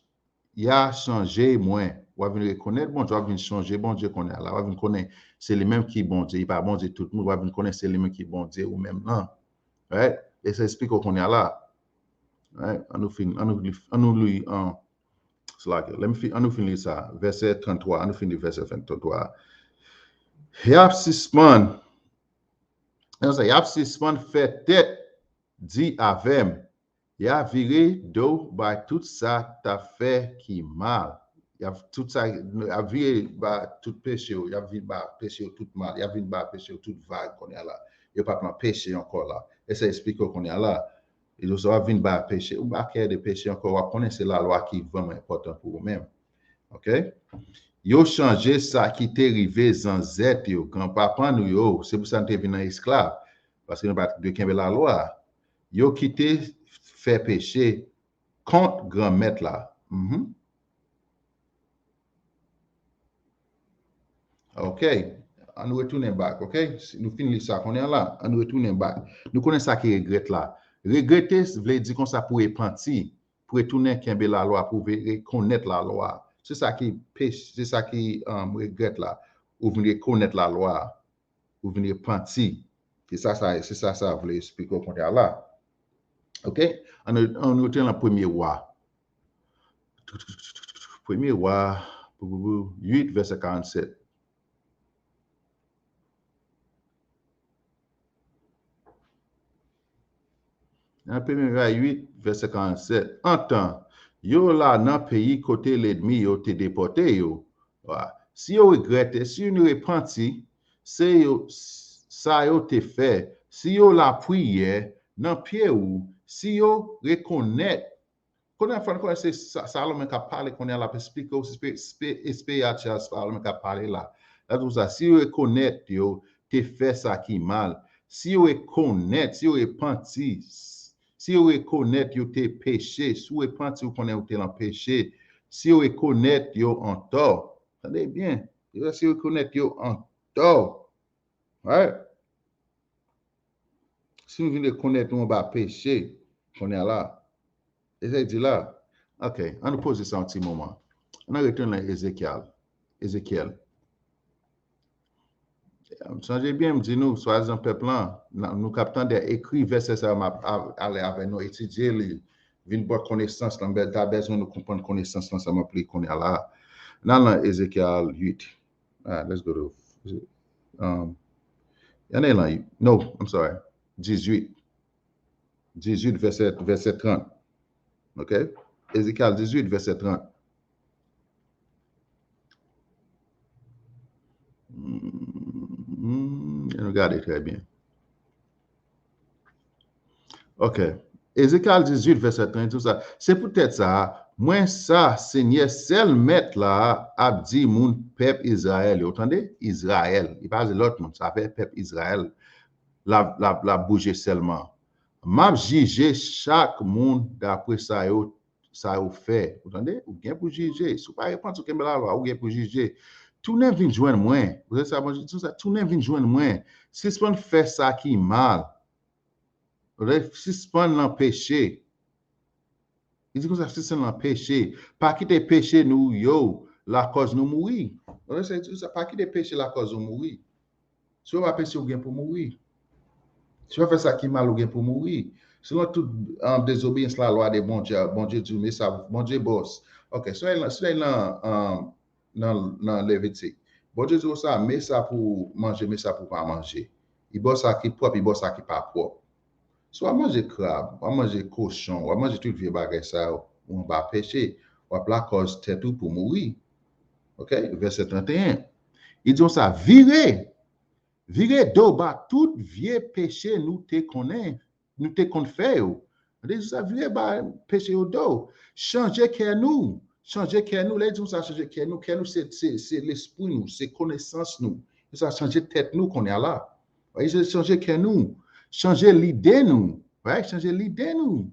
y a chanje mwen. W ap vin rekonèt Bondye, w ap vin chanje Bondye kounye a la. W ap vin konnen se li menm ki Bondye, li pa Bondye tout moun. W ap vin konnen se li menm ki Bondye ou menm nan. Right? E sa eksplike w kounye a la. Right? An nou fin, an nou li, an nou li, an, sila ke, lè m fin, an nou fin li sa, vèsè tranntwa, an nou fin li vèsè tranntwa. Y ap sispann, y ap sispann fè tèt di avè m, y a vire do bay tout sa t ap fè ki mal. Y a tout sa, y a vire ba tout peche yo, y a vin ba peche yo tout mal, y a vin ba peche yo tout vag kounye a la. Yo p ap nan peche ankò la. E sa eksplike w kounye a la. E yo sa w ap vin ba peche, ou pa kè de peche ankò, w ap konnen se lalwa ki vrèman enpòtan pou ou menm. Ok? Yo chanje sa ki te rive zanzèt yo, granpapa nou yo, se pou sa nou te vin nan esklav, paske nou pa t dwe kenbe lalwa a. Yo kite fè peche kont Granmèt la. Mhm. Ok. An nou retounen back, ok? Si nou fin li sa kounye a la, an nou retounen back. Nou konnen sa ki regrèt la. Regrete vle di konsa pou repanti, pou retounen kenbe lalwa, pou ve-, rekonèt lalwa. Se sa ki pech-, se sa ki, um, regrèt la. Ou vin rekonèt lalwa. Ou vin repanti. Se sa, sa, se sa, sa vle eksplike w kounye a la. Ok? An nou, an nou rete nan Premye Wa. Premye Wa, pou, pou, pou, uit, vèsè karannsèt. Nan Premye Wa uit, vèsè karannsèt. Antan, yo la nan peyi kote lènmi yo te depòte yo. Wa. Si yo regrète, si yo repanti, se yo, sa yo te fè, si yo lapriyè nan pye ou, si yo rekonèt, kounye a fò n konnen se Sa-, Salomon k ap pale kounye a l ap eksplike w, se spe-, spe-, espirityèl Salomon k ap pale la. L ap di w sa, si yo rekonèt yo te fè sa ki mal, si yo rekonèt, si yo repanti, si yo rekonèt yo te peche, si w repanti, ou konnen ou te nan peche, si yo rekonèt yo antò, tande byen, si yo rekonèt yo antò, right? Si nou vin rekonèt nou anba peche, kounye a la, e sa l di la, ok, an nou poze sa yon ti moman. An nou retounen nan Ezekyèl. Ezekyèl. Sonje byen, m di nou, swadizan pèp lan, n-, nou k ap tande, ekri vèsè sa yo, m ap a-, ale avè nou, etidye li, vin pran konesans lan, m ta bezwen nou konprann konesans lan, sa m ap li kounye a la. N al nan Ezekyèl uit. Ah, let's go to, um, y ann lan, no, I'm sorry, dizuit. Dizuit, vèsè, vèsè trant. Ok? Ezekyèl dizuit, vèsè trant. Hmm, nou gade trè byen. Ok. Ezekyèl dizuit, vèsè trant, di sa. Se poutèt sa, mwen sa, Senyè, sèl Mèt la, ap di moun pèp Izrayèl yo. Tande? Izrayèl. Li pa di lòt moun, sa fè pèp Izrayèl. L ap, l ap, l ap bouje sèlman. M ap jije chak moun dapre sa yo, sa yo fè. Ou tande? Ou gen pou jije. Si w pa repanti, ou kenbe lalwa, ou gen pou jije. Tounen vin jwenn mwen. Ou tande sa Bondye di sa? Tounen vin jwenn mwen. Sispann fè sa ki mal. Ou tande? Sispann nan peche. Li di konsa, sispann nan peche. Pa kite peche nou yo lakòz nou mouri. Ou tande sa? Li di konsa, pa kite peche lakòz ou mouri. Si w pa peche, ou gen pou mouri. Si w fè sa ki mal, ou gen pou mouri. Selon tout, um, dezobeyans lalwa de Bondye, Bondye di w, men sa, Bondye bòs. Ok, so, so, nan, um, nan, nan Levitik. Bondye di w sa, men sa pou manje, men sa pou pa manje. Li ba w sa ki pwòp, li ba w sa ki pa pwòp. Si w ap manje krab, w ap manje kochon, w ap manje tout vye bagay sa yo, ou anba peche, w ap lakòz tèt ou pou mouri. Ok? Vèsè trant e en. Li di w sa, vire, vire do ba tout vye peche nou te konnen, nou te konn fè yo. Li di sa, vire ba peche yo do. Chanje kè nou. Chanje kè nou. Lè li di w sa, chanje kè nou. Kè nou, se, se, se lespri nou, se konesans nou. Se sa, chanje tèt nou kounye a la. Wi, se chanje kè nou. Chanje lide nou. Wi, chanje lide nou.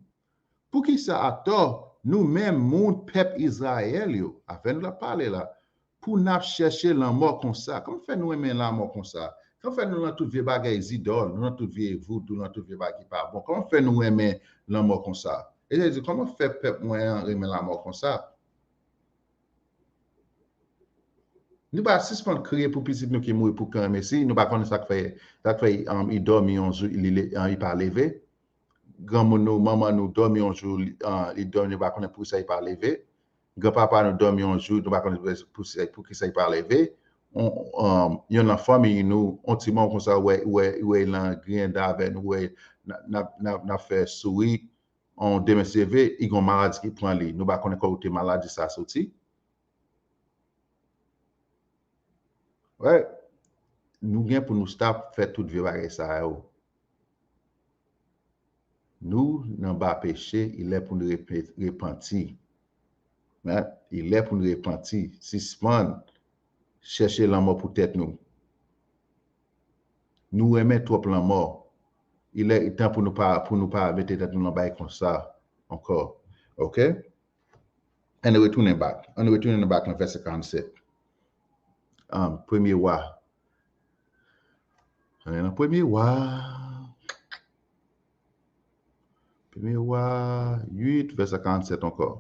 Poukisa atò, nou menm moun pèp Izrayèl yo, avè nou l ap pale la, pou n ap chèche lanmò konsa? Kòman fè nou renmen lanmò konsa? Kòman fè nou nan tout vye bagay zidòl, nou nan tout vye voudou, nan tout vye bagay ki pa bon? Kòman fè nou renmen lanmò konsa? E Jezi di, kòman fè pèp mwen an renmen lanmò konsa? Nou pa sispann kriye pou pitit nou ki mouri pou gran mesi, nou pa konnen sa k fè, sa k fè, um, li dòmi yon jou, li, li, um, li pa leve. Granmoun nou, manman nou dòmi yon jou, li, um, li dòmi, nou pa konnen poukisa li pa leve. Granpapa nou dòmi yon jou, nou pa konnen pou, pou, poukisa li pa leve. On, um, yon nan fanmi nou, on timoun konsa, wè, wè, wè, l an griyen avè nou, wè, n ap, n ap, n ap, n ap fè souri, on demen se leve, li gen yon maladi ki pran li. Nou pa konnen kote maladi sa soti. Right? Nou gen pou nou stop fè tout vye bagay sa yo. Nou nan ba peche, li lè pou nou repe-, repanti. Right? Li lè pou nou repanti. Sispann chèche lanmò pou tèt nou. Nou renmen twòp lanmò. Li lè, li tan pou nou pa, pou nou pa mete tèt nou nan bagay konsa ankò. Ok? Ann retounen back. Ann retounen back nan vèsè karannsèt. Um, Premye Wa. Ann nan Premye Wa. Premye Wa uit, vèsè karannsèt ankò.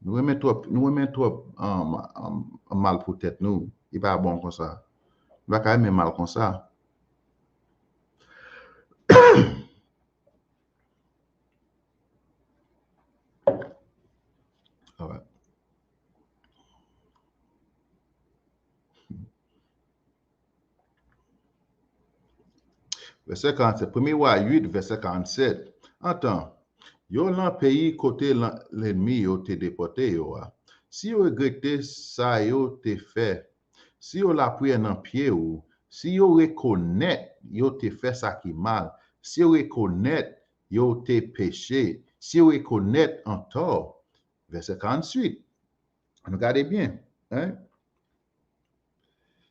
Nou renmen twòp, nou renmen twòp, um, um, mal pou tèt nou. Li pa bon konsa. Nou pa ka renmen mal konsa. Alright. Vèsè karannsèt, Premye Wa uit, vèsè karannsèt. Antan, yo lan peyi kote lan-, lènmi yo te depòte yo a. Si yo regrete sa yo te fè, si yo lapriyè nan pye w, si yo rekonèt yo te fè sa ki mal, si yo rekonèt yo te peche, si yo rekonèt antò. Vèsè karantuit. Nou gade byen, hein?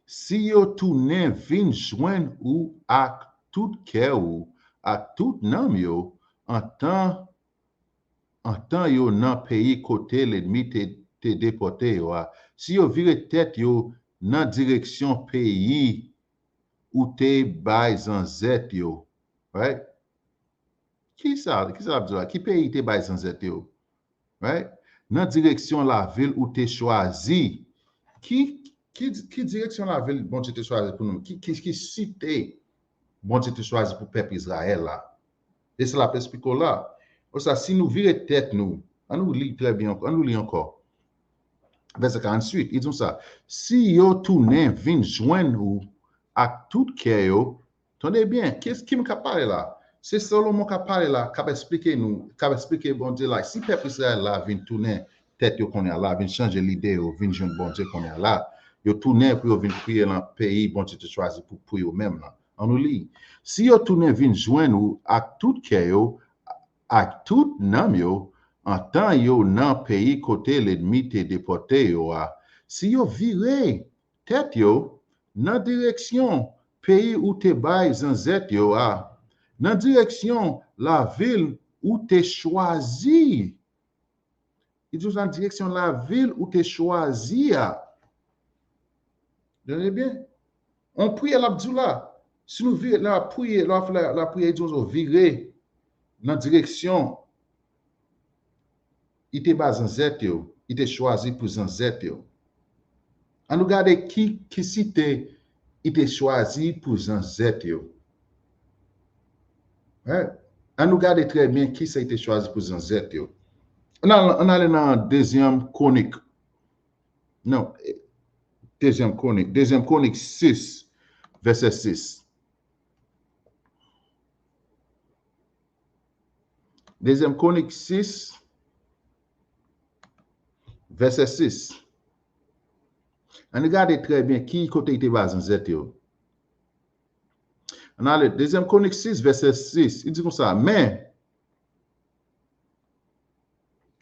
Si yo tounen vin jwenn ou ak tout kè ou, ak tout nanm yo, antan, antan yo nan peyi kote lènmi te, te depòte yo a, si yo vire tèt yo nan direksyon peyi ou te bay zanzèt yo, right? Ki sa, ki sa l ap di la? Ki peyi te bay zanzèt yo? Right? Nan direksyon lavil ou te chwazi. Ki, Ki, ki direksyon lavil Bondye te chwazi pou nou? Ki, ki, ki site Bondye te chwazi pou pèp Izrayèl la? E sa l ap esplike w la. Konsa, si nou vire tèt nou, ann nou li trè byen, ann nou li ankò. Vèsè karanntuit, li di konsa, si yo tounen vin jwenn ou ak tout kè yo, tande byen, ki, ki moun k ap pale la? Se Solomon k ap pale la, k ap esplike nou, k ap esplike Bondye la. Si pèp Izrayèl la vin tounen tèt yo kounye a la, vin chanje lide yo, vin jwenn Bondye kounye a la, yo tounen pou yo vin priye nan peyi Bondye te chwazi pou, pou yo menm nan. Ann nou li. Si yo tounen vin jwenn ou ak tout kè yo, ak tout nanm yo, antan yo nan peyi kote lènmi te depòte yo a, si yo vire tèt yo nan direksyon peyi ou te bay zanzèt yo a, nan direksyon lavil ou te chwazi. Li di w sa, nan direksyon lavil ou te chwazi a. Tande byen. On priyè l ap di w la. Si nou vire, lè l ap priye, lè l ap fè la, la priyè, li di w vire nan direksyon li te ba zanzèt yo, li te chwazi pou zanzèt yo. Ann nou gade ki, ki site li te chwazi pou zanzèt yo. Right? Ann nou gade trè byen ki sa li te chwazi pou zanzèt yo. Ann al-, ann ale nan Dezyèm Kwonik. Non, eh, Dezyèm Kwonik. Dezyèm Kwonik sis, vèsè sis. Dezyèm Kwonik sis, vèsè sis. Ann gade trè byen ki kote li te ba zanzèt yo. Ann ale, Dezyèm Kwonik sis, vèsè sis, li di konsa, men,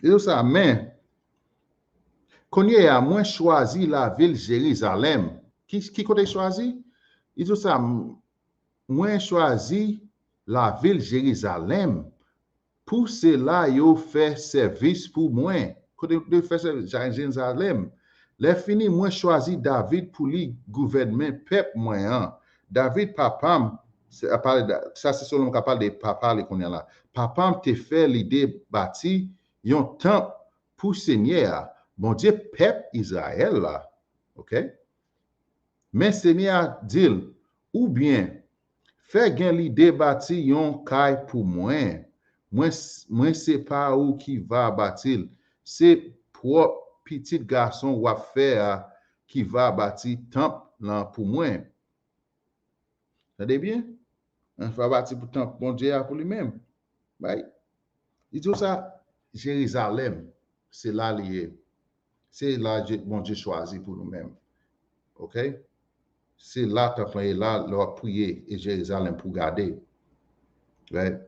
li di konsa, men, kounye a, mwen chwazi lavil Jerizalèm. Ki, ki kote l chwazi? Li di konsa, mwen chwazi lavil Jerizalèm pou sila yo fè sèvis pou mwen. Kote yo fè sèvis? Jerizalèm. Lè fini, mwen chwazi David pou li gouvènmen pèp mwen an. David, papa m, se, a pale de, sa se Solomon k ap pale de papa li kounye a la. Papa m te fè lide bati yon tanp pou Senyè a, Bondye pèp Izrayèl la. Oke? Men Senyè a di l, oubyen, fè gen lide bati yon kay pou mwen. Mwen, mwen se pa ou ki va bati l, se pwòp pitit gason w ap fè a ki va bati tanp lan pou mwen. Tande byen? Ann fè bati pou tanp Bondye a pou li menm. Bay. Li di w sa, Jerizalèm, se la li ye. Se la Je-, Bondye chwazi pou nou menm. Oke? Se la tanp lan ye la, lè w ap priye, e Jerizalèm pou w gade. Right?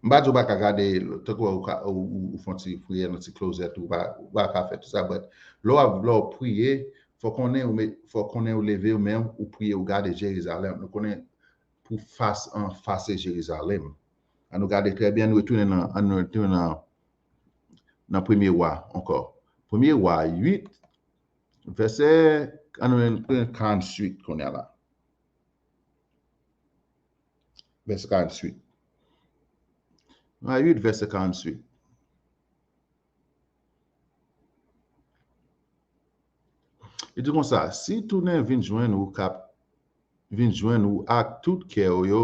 M pa di w pa ka gade, tankou ou ka, ou, ou, ou fè yon ti priyè nan ti klozèt, ou pa, ou pa ka fè tout sa, but lè w ap, lè w ap priye, fò konnen ou met, fò konnen ou leve ou men ou priye, ou gade Jerizalèm. Nou konnen pou fas an fas e Jerizalèm. Ann nou gade trè byen, ann nou retounen nan, ann nou retounen nan, nan Premye Wa ankò. Premye Wa uit, vèsè, ann nou retounen karanntuit kounye a la. Vèsè karanntuit. Wa uit, vèsè karanntuit. Li di konsa, si tounen vin jwenn ou k ap, vin jwenn ou ak tout kè w yo,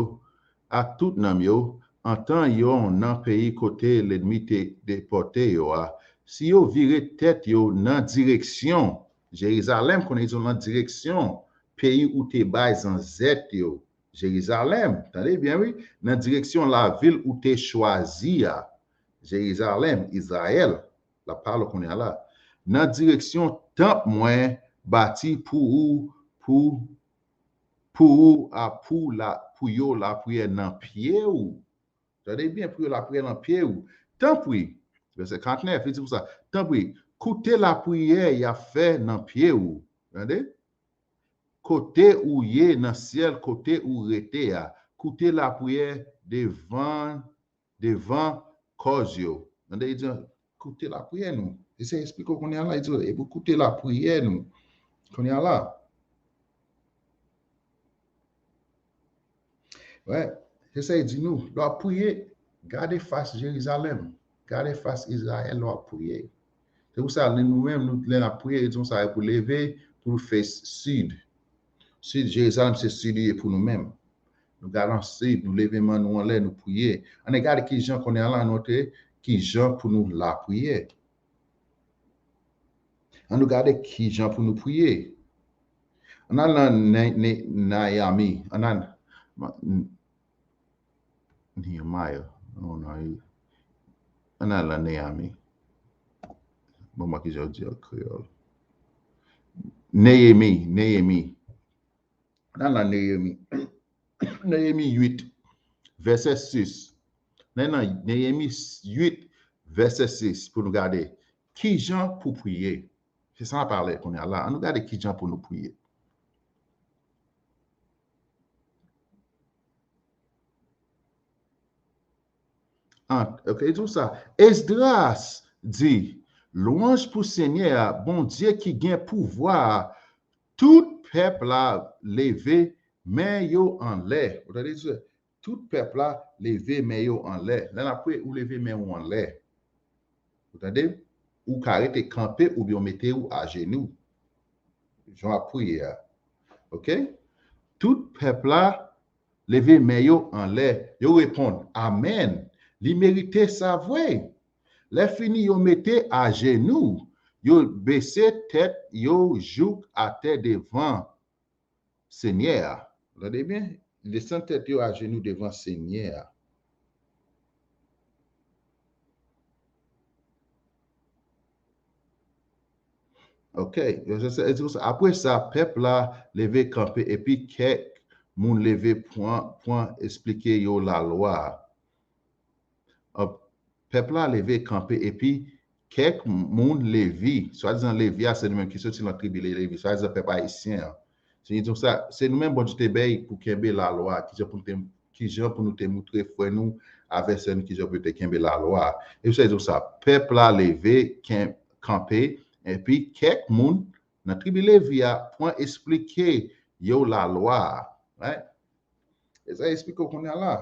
ak tout nanm yo, antan yo nan peyi kote lènmi te depòte yo a, si yo vire tèt yo nan direksyon Jerizalèm, konnen li di w nan direksyon peyi ou te bay zanzèt yo, Jerizalèm, tande byen wi, nan direksyon lavil ou te chwazi a, Jerizalèm, Izrayèl, l ap pale kounye a la, nan direksyon tanp mwen bati pou ou, pou, pou ou a, pou la, pou yo lapriyè nan pye ou. Tande byen, pou yo lapriyè nan pye ou. Tanpri, vèsè karannèf, li di konsa, tanpri, koute lapriyè y ap fè nan pye ou. Tande? Kote ou ye nan syèl, kote ou rete a, koute lapriyè devan, devan kòz yo. Tande, li di, koute lapriyè nou. Li se esplike w kounye a la, li di, e pou koute lapriyè nou. Kounye a la. Wè, se sa li di nou. Lè w ap priye, gade fas Jerizalèm, gade fas Izrayèl lè w ap priye. Se pou sa, nou menm, nou, lè n ap priye, li di konsa, e pou leve, pou nou fes sid. Sid, Jerizalèm se sid li ye pou nou menm. Nou gade an sid, nou leve men nou anlè, nou priye. Ann gade ki jan kounye a la nou te, ki jan pou nou lapriyè. Ann nou gade ki jan pou nou priye. Ann al nan Ne- Ne- Neyami. Ann al Nehemiah. Non, non, e- ann al nan Neyami. Bon, mwen ki jan di an kreyòl. Neyemi, Neyemi. Ann al nan Neyemi. Neyemi uit, vèsè sis. Nan, nan Neyemi uit, vèsè sis, pou nou gade ki jan pou priye. Se sa n ap pale kounye a la. Ann nou gade ki jan pou nou priye. Ant, ok, li di w sa. Esdras di, lwanj pou Senyè a, Bondye ki gen pouvwa a, tout pèp la leve men yo anlè. Ou tande sa? Tout pèp la leve men yo anlè. Lè n ap priye, ou leve men w anlè. Ou tande? Ou ka rete kanpe oubyen w mete w ajenou. Jan w ap priye a. Ok? Tout pèp la leve men yo anlè. Yo reponn, amèn. Li merite sa vre. Lè fini, yo mete ajenou. Yo bese tèt yo jouk atè devan Senyè a. Tande byen, desann tèt yo ajenou devan Senyè a. Ok, apre sa, pèp la leve kanpe, epi kèk moun leve pwen, pwen esplike yo lalwa a. Ap, pèp la leve kanpe, epi kèk moun Levi, swadizan Levi a, se nou menm ki soti nan tribi Levi, swadizan pèp ayisyen an. Se nou menm Bondye te bay pou kenbe lalwa, ki jan pou nou te, ki jan pou nou te moutre frè nou avè sè nou ki jan pou yo te kenbe lalwa. E sa di sa, pèp la leve, kanpe, epi kèk moun nan tribi Levi a pran esplike yo lalwa a. Right? E sa esplike w kounye a la.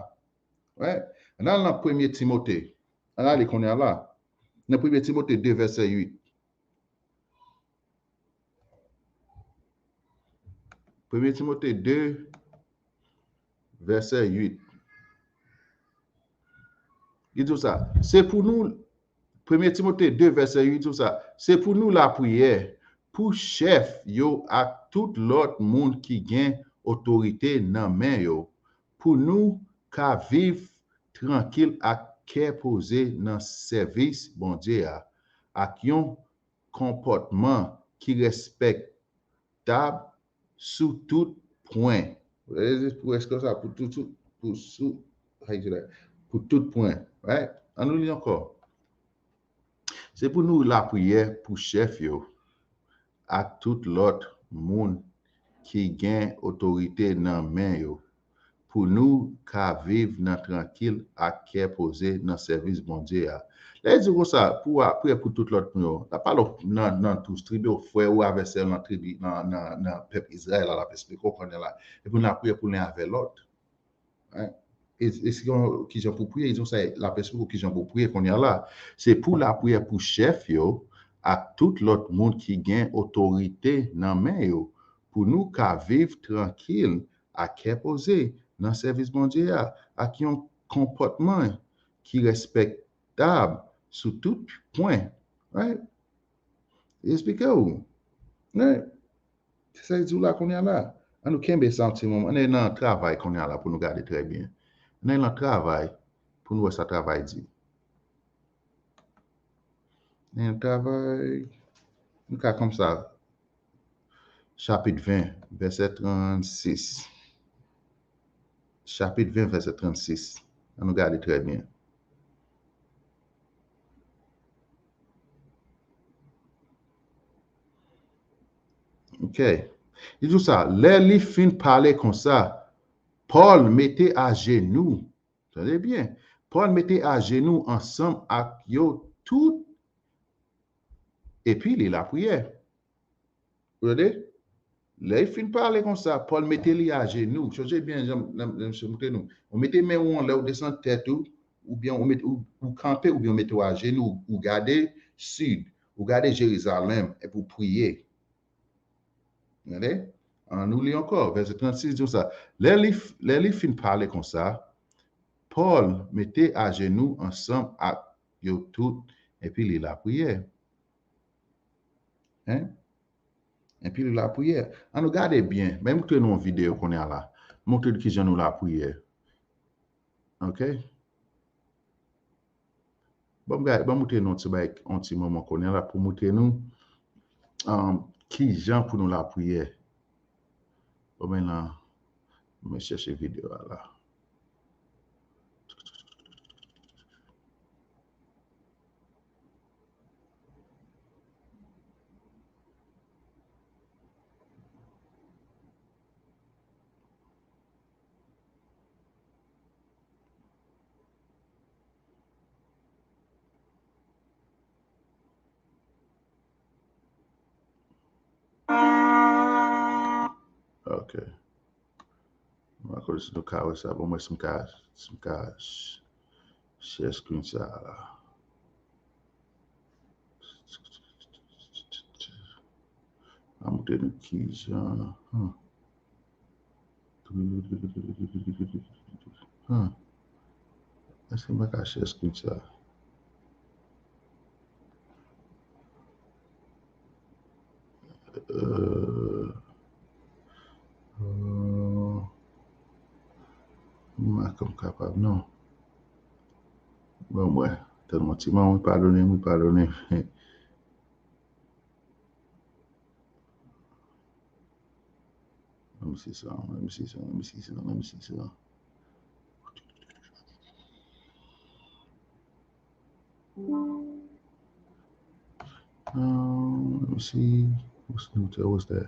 Right? Ann al nan Premye Timote. Ann ale kounye a la. Nan Premye Timote de vèsè uit. Premye Timote de vèsè uit. Li di w sa. Se pou nou, Premye Timote de vèsè uit di w sa. Se pou nou lapriyè pou chèf yo ak tout lòt moun ki gen otorite nan men yo, pou nou ka viv trankil ak kè poze nan sèvis Bondye a, ak yon konpòtman ki rèspèktab sou tout pwen. Pou èske sa, pou tout, pou sou, pou tout pwen. Right? Ann nou li ankò. Se pou nou lapriyè pou chèf yo ak tout lòt moun ki gen otorite nan men yo, pou nou ka viv nan trankil ak kè poze nan sèvis Bondye a. Lè l di konsa, pou w ap priye pou tout lòt moun yo, l ap pale w nan, nan tout tribi w, frè ou avè sè w nan tribi, nan, nan, nan pèp Izrayèl la, l ap esplike w kounye a la. Epi nou ap priye pou len avè lòt. Hein? E, e se ki jan pou priye, e sa l ap esplike w ki jan pou priye kounye a la. Se pou lapriyè pou chèf yo ak tout lòt moun ki gen otorite nan men yo, pou nou ka viv trankil ak kè poze nan sèvis Bondye a, ak yon konpòtman ki rèspèktab sou tout pwen. Right? Li esplike w. Right? Se sa l di w la kounye a la. Ann nou kenbe sa yon ti moman. Ann ale nan Travay kounye a la pou nou gade trè byen. Ann ale nan Travay pou nou wè sa Travay di. Ann ale nan Travay. Nou ka konn sa. Chapit ven, vèsè trannsis. Chapit ven, vèsè trannsis. Ann nou gade trè byen. Ok. Li di w sa, lè li fin pale konsa, Pòl mete ajenou. Tande byen. Pòl mete ajenou ansanm ak yo tout, epi li lapriyè. Ou tande? Lè l fin pale konsa, Pòl mete li ajenou. Sonje byen jan m, jan m, jan m montre nou. Ou mete men w anlè, ou desann tèt ou, oubyen ou met, ou, ou kanpe, oubyen ou mete w ajenou, ou gade sid, ou gade Jerizalèm, epi ou priye. Gade, ann nou li ankò, vèsè trannsis di konsa, lè li, lè li fin pale konsa, Pòl mete ajenou ansanm ak yo tout, epi li lapriyè. Hein? Epi li lapriyè. Ann nou gade byen. Men montre nou yon videyo kounye a la. Montre nou kijan nou lapriyè. Ok? Ban m gade, ban m montre nou yon ti bagay, yon ti moman kounye a la pou montre nou, um, kijan pou nou lapriyè. Bon, men la, mwen chèche videyo a la. Ok. Mwen pa konnen si nou ka wè sa. Bon, mwen si m ka, si m ka ch-, share screen sa a la. A montre nou kijan. Hmm. Hmm. Èske mwen ka share screen sa? Euh, euh, m pa konn kapab, non. Bon, mwen, tèlman ti manman, wi, padone m, wi, padone m. Menm si sa, menm si sa, menm si sa, menm si sa. Um, let me see. What's new? What's that?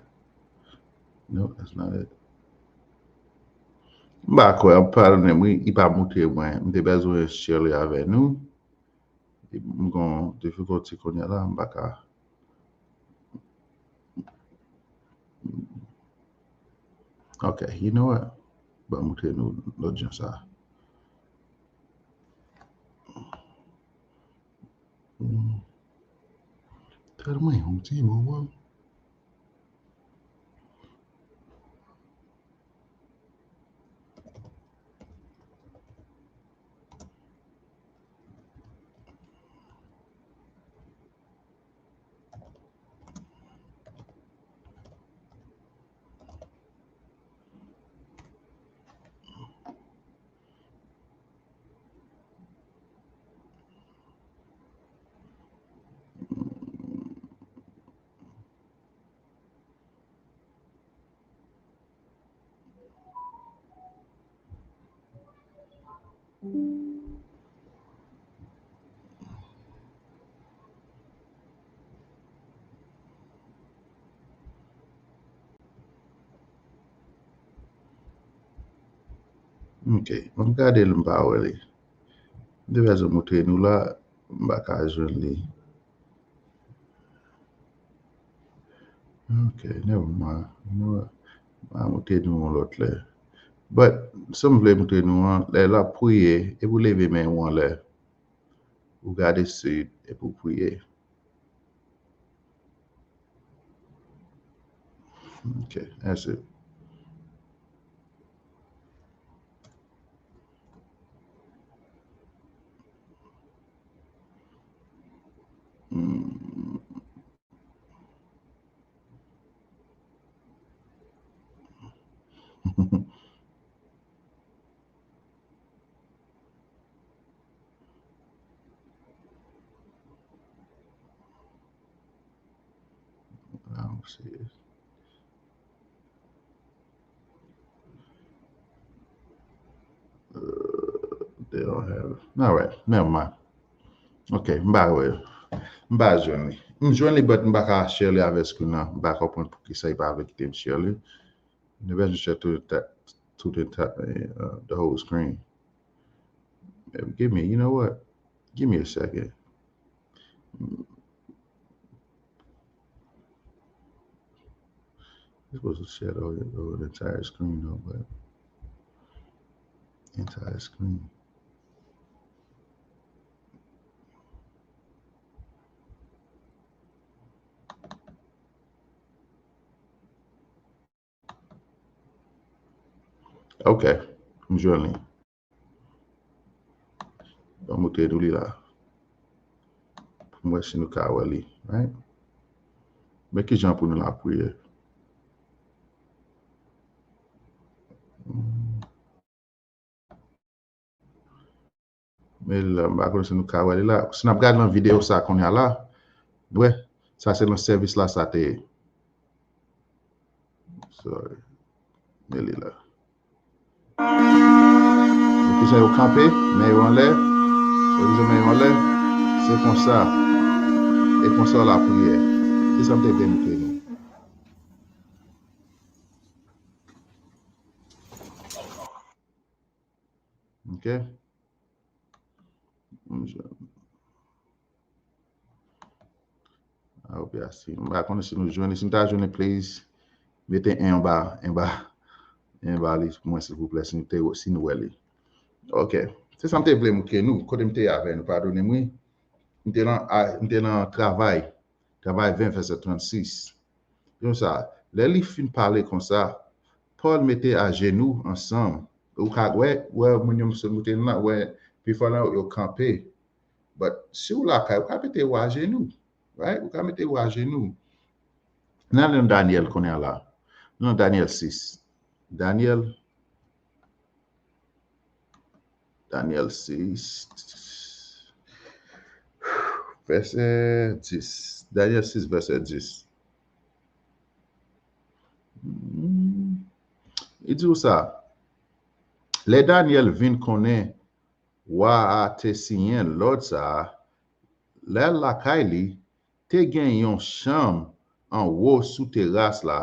No, that's not it. M pa kwè, padone m, wi, li pa montre mwen. M te bezwen share li avè nou. M gon difficulty kounye a la, m pa ka. Ok, you know what? Ban m montre nou lòt jan sa. Hmm. Tèlman yon ti moman. Ok, m ap gade l, m pa wè li. M te bezwen montre nou la, m pa ka jwenn li. Ok, never mind. You know what? M a montre nou yon lòt lè. But, sa m vle montre nou an, lè l ap priye, epi w leve men w anlè. Ou gade sid, epi w priye. Ok, that's it. Hmm. I don't see it. Uh, they don't have. All right, never mind. Ok, m pa wè. M pa jwenn li. M jwenn li, but m pa ka share li avè screen nan. M pa konprann poukisa li pa vle kite m share li. Maybe I should share to the, to the, uh, the whole screen. Give me, you know what? Give me a second. You're supposed to share the, the entire screen though, but entire screen. Ok, m jwenn li. Ban m montre nou li la. Pou m wè si nou ka wè li. Right? Men ki jan pou nou lapriye. Hmm. Men la, m pa konnen si nou ka wè li la. Si n ap gade nan videyo sa kounye a la, nou wè, sa se nan sèvis la sa te ye. Sorry. Men li la. Men kijan yo kanpe, men yo anlè, yo leve men yo anlè, se konsa. E konsa w lapriyè. Se sa m te vle montre nou. Ok? Ah, ok, si. M pa konnen si nou jwenn li. Si nou ta jwenn li, please, mete en anba, anba, anba li pou mwen, silvouplè, si nou te, si nou wè li. Ok. Se sa m te vle montre nou. Kote m te ye avè nou, padone m, wi. M te nan, a, m te nan Travay. Travay ven, vèsè trannsis. Konsa, lè li fin pale konsa, Pòl mete ajenou ansanm. Ou ka wè, wè moun yo sot moute la, wè, pifò nan yo kanpe. But si w lakay, ou ka mete w ajenou. Right? Ou ka mete w ajenou. N ale nan Danyèl kounye a la. Nan Danyèl sis. Danyèl, Danyèl sis, vèsè dis. Danyèl sis, vèsè dis. Hmm. Li di w sa, lè Danyèl vin konnen wa a te siyen lòd sa a, lè l lakay li, te gen yon chanm anwo sou teras la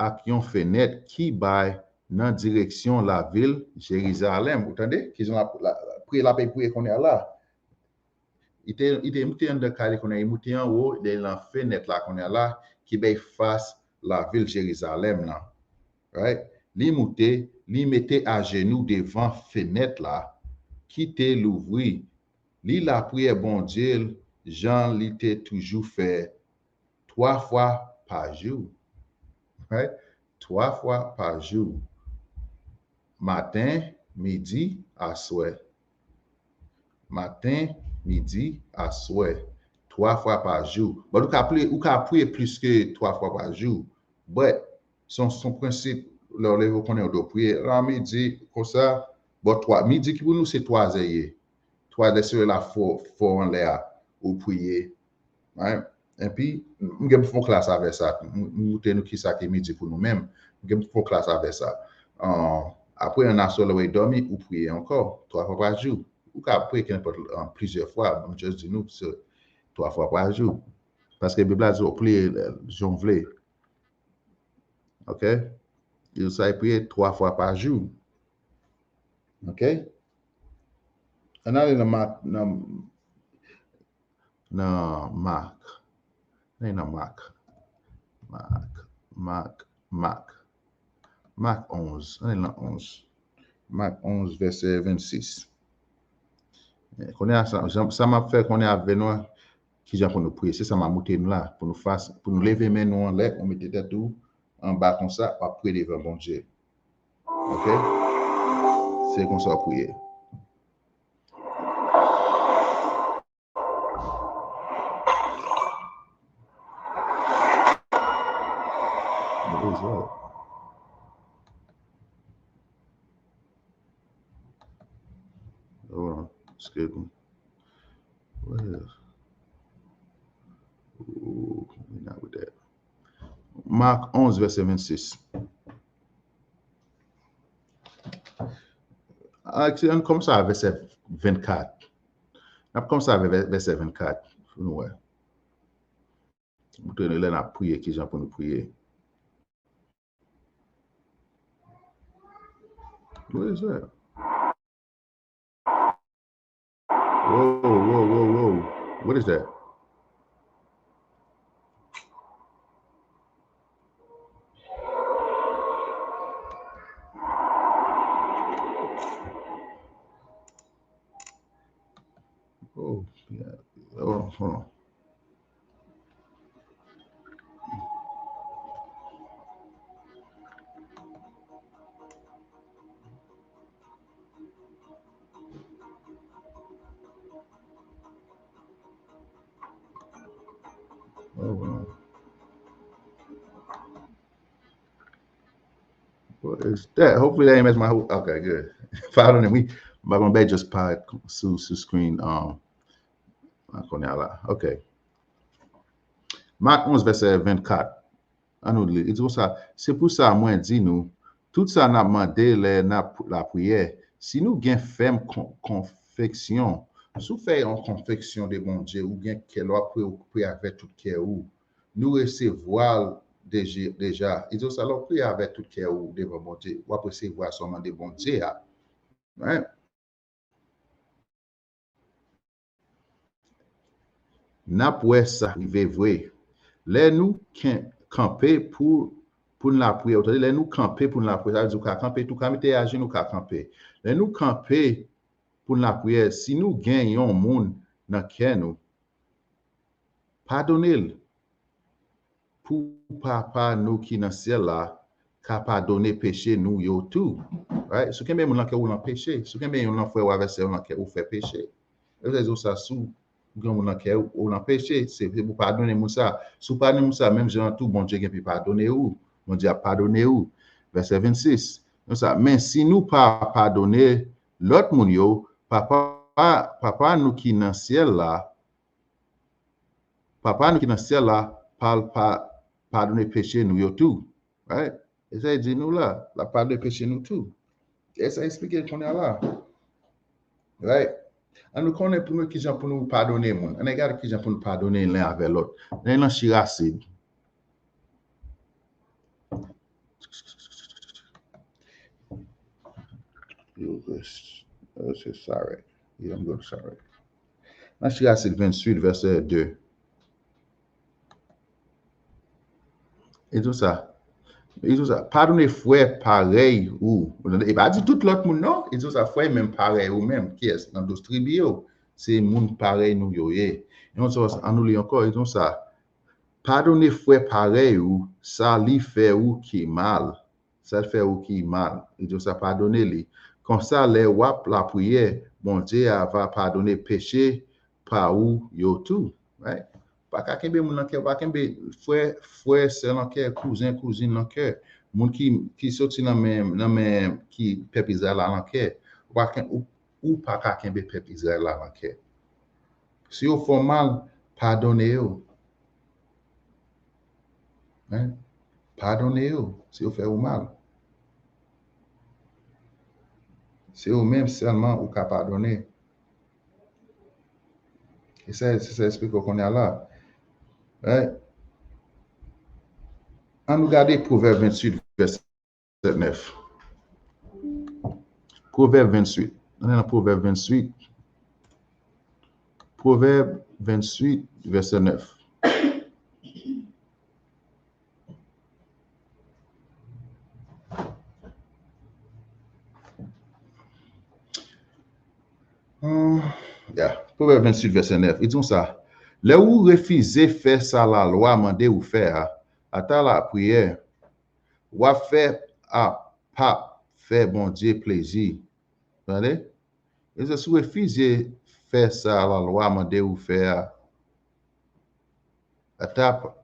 ak yon fenèt ki bay nan direksyon lavil Jerizalèm. Ou tande? Kijan la, la, priye l ap priye kounye a la. Li te, li te moute anndan kay li kounye a, li moute anwo, li nan fenèt la kounye a la, ki bay fas lavil Jerizalèm nan. Right? Li moute, li mete ajenou devan fenèt la, ki te louvri. Li lapriyè Bondye l jan li te toujou fè, twa fwa pa jou. Right? Twa fwa pa jou. Maten, midi, aswè. Maten, midi, aswè. Twa fwa pa jou. But ou ka priye, ou ka priye plis ke twa fwa pa jou. But, se yon, se yon prensip, lè w leve, w konnen w dwe priye. La, midi, konsa, but twa, midi ki pou nou, se twa zè ye. Twa zè, se lè la fò, fò anlè a, ou priye. Right? Epi, m gen pou fè yon klas avè sa. M, m montre nou kisa ki midi pou nou menm. M gen pou fè yon klas avè sa. Ah, apre, an aswè, lè w dòmi, ou priye ankò, twa fwa pa jou. Ou ka priye kenpòt, ah, plizyè fwa. M just di nou, se twa fwa pa jou. Paske Bib la di w priye, eh, jan w vle. Ok? Yo sa priye twa fwa pa jou. Ok? Ann ale nan Mak, nan, nan Mak. Ann ale nan Mak. Mak, Mak, Mak. Mak onz. Ann ale nan onz. Mak onz, vèsè vennsis. Eh, kounye a, sa, jan, sa m ap fè kounye a avè nou an, kijan pou nou priye. Se sa m ap montre nou la, pou nou fas, pou nou leve men nou anlè, ou mete tèt ou anba konsa, w ap priye devan Bondye. Ok? Se konsa w priye. What is that? Hold on. Excuse me. What is? Ooh, we not with that. Mak onz, vèsè vennsis. Alèkse, ann kòmanse a vèsè vennkat. N ap kòmanse avè vè-, vèsè vennkat. Pou nou wè. Montre nou lè n ap priye, kijan pou nou priye. What is that? Whoa, whoa, whoa, whoa. What is that? Oh, yeah. Oh, hold on. Oh, wow. What is that? Hopefully that ain't mess my whole. Okay, good. Pardon me. M pa konn bagay just parèt sou, sou screen. Um, kounye a la. Okay. Mak onz, vèsè vennkat. An nou li. Li di konsa, se pou sa mwen di nou, tout sa n ap mande lè n ap lapriyè, si nou gen fèm kon, konviksyon, si w fè yon konviksyon de Bondye, ou gen kè, lè w ap priye, ou priye avèk tout kè ou. Nou resevwa l deje-, deja. Li di konsa, lè w priye avèk tout kè ou devan Bondye, w ap resevwa sa w mande Bondye a. Right? N ap wè sa rive vre. Lè nou ken-, kanpe pou, pou n lapriyè, ou tande, lè nou kanpe pou n lapriyè, sa vle di ou ka kanpe tou, ka mete ajenou, ou ka kanpe. Lè nou kanpe pou n lapriyè, si nou gen yon moun nan kè nou, padone l pou Papa nou ki nan syèl la ka padone peche nou yo tou. Right? Si w kenbe moun nan kè, ou nan peche. Si w kenbe yon nan frè w avè sè w nan kè, ou fè peche. E vle di w sa, si w gen moun nan kè w, ou nan peche, se, se pou padone moun sa. Si w padone moun sa, menm jan an tou, Bondye gen pou padone ou. Bondye ap padone ou. Vèsè vennsis. Konsa, men si nou pa padone lòt moun yo, Papa, Papa nou ki nan syèl la, Papa nou ki nan syèl la, pa, pa, padone peche nou yo tou. Right? E sa e di nou la, l ap padone peche nou tou. E sa eksplike kounye a la. Right? An nou konnen pou nou kijan pou nou padone moun. An nou gade kijan pou nou padone len avè lòt. Len nan chirasid. Yo, se, se sa, right? Yeah, I'm going to sa, right? Nan Chirasid venntuit, vèsè de. E di sa. E di sa. Padone frè parèy ou. Ou tande? E pa di tout lòt moun, non. E di sa, frè menm parèy ou menm. Kiyès? Nan douz tribi yo. Se moun parèy nou yo ye. E yon sòs, an nou li ankò, e di sa. Padone frè parèy ou, sa li fè ou ki mal. Sa l fè ou ki mal, li di w sa, padone li. Konsa, lè w ap lapriyè, Bondye a va padone peche pa ou yo tou. Right? Pa ka kenbe moun nan kè, pa kenbe frè, frè, sè nan kè, kouzen, kouzin nan kè. Moun ki, ki soti nan men, nan men ki pèp Izrayèl la nan kè. Ou pa ken-, ou, ou pa ka kenbe pèp Izrayèl la nan kè. Si yo fè w mal, padone yo. Hein? Padone yo, si yo fè ou mal. Se ou menm sèlman ou ka padone. E sa, se sa eksplike w kounye a la. Right? An nou gade Pwovèb venntuit, vèsè vèsè nèf. Pwovèb venntuit. Ann nan Pwovèb venntuit. Pwovèb venntuit, vèsè nèf. Hmm, yeah. Pwovèb venntuit, vèsè nèf. Li di konsa, lè ou refize fè sa lalwa mande ou fè a, ata lapriyè, w ap fè a p ap fè Bondye plezi. Tande? E se si w refize fè sa lalwa mande ou fè a, ata p-,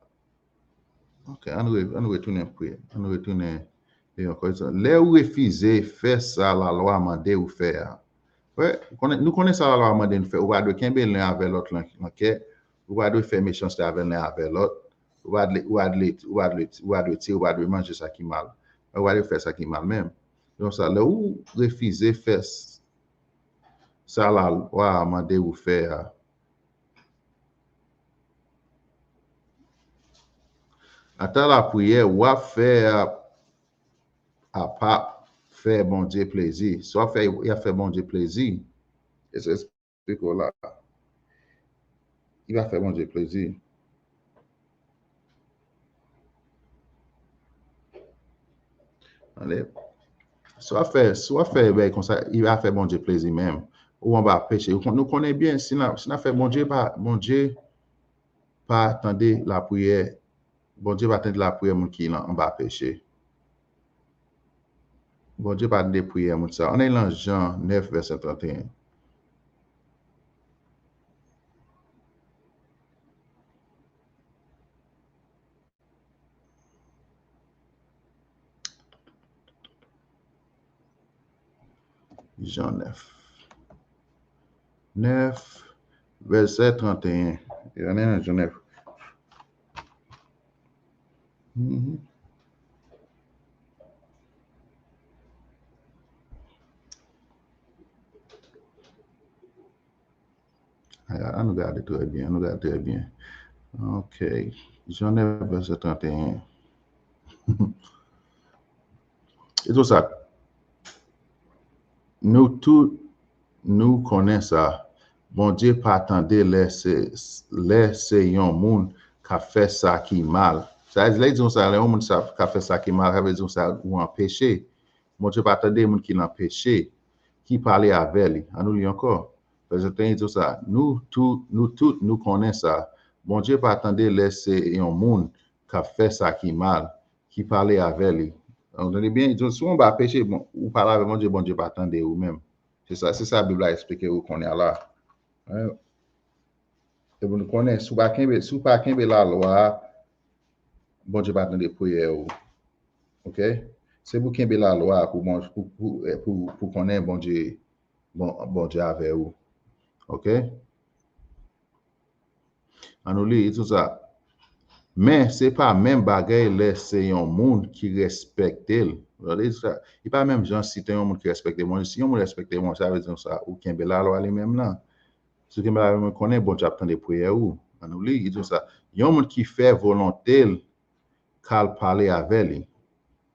ok, ann re-, ann retounen pri-, ann retounen li ankò. Lè ou refize fè sa lalwa mande ou fè a. Wè, konnen, nou konnen sa lalwa mande nou fè. Ou pa dwe kenbe len avè lòt lan, lan kè. Ou pa dwe fè mechanste avè len avè lòt. Ou pa dwe, ou pa dwe, ou pa dwe, ou pa dwe tiye, ou pa dwe manje sa ki mal. Ou pa dwe fè sa ki mal menm. Donk sa, lè ou refize fè s-, sa lalwa a mande ou fè a, ata lapriyè, w ap fè a, a p ap fè Bondye plezi. Sa w ap fè, y ap fè Bondye plezi. E se eksplike w la. Li va fè Bondye plezi. Tande? Si w ap fè, si w ap fè bagay konsa, li va fè Bondye plezi menm. Ou anba peche. Ou kon-, nou konnen byen, si n a, si n ap fè Bondye pa, Bondye pa tande lapriyè, Bondye pa tande lapriyè moun ki nan, anba peche. Bondye pa tande priyè moun sa. Ann al nan Jan nèf, vèsè trannteyen. Jan nèf. Nèf, vèsè trannteyen. Jan nèf. Mhm. Ann nou gade trè byen, ann nou gade trè byen. Ok. Jan nèf, vèsè trannteyen. E tou sa, nou tout, nou konnen sa. Bondye pa tande lè se, lè se yon moun k ap fè sa ki mal. Sa vle di, lè l di yon sa, lè yon moun sa, k ap fè sa ki mal, sa vle di yon sa, ou an peche. Bondye pa tande moun ki nan peche, ki pale avè li. Ann nou li ankò. Vèsè trannteyen di sa, nou tout, nou tout, nou konnen sa. Bondye pa tande lè se yon moun k ap fè sa ki mal, ki pale avè li. Ou tande byen? Li di, si w anba peche, bon, ou pale avè Bondye, Bondye pa tande ou menm. Se sa, se sa Bib la eksplike ou konnen la. Hein? E pou nou konnen, si w pa kenbe, si w pa kenbe lalwa a, Bondye pa tande priyè ou. Ok? Se pou kenbe lalwa a pou, bon, pou, pou, eh, pou, pou konnen Bondye, bon, Bondye avè ou. Ok? Ann nou li, li di sa. Men, se pa menm bagay lè se yon moun ki respekte l. Li di sa, li pa menm jan si te yon moun ki respekte Bondye. Si yon moun respekte Bondye, sa vle di sa, ou kenbe lalwa li menm nan. Si w kenbe lalwa li menm, konnen Bondye ap tande priyè ou. Ann nou li, li di sa. Yon moun ki fè volonte l, k al pale avè li.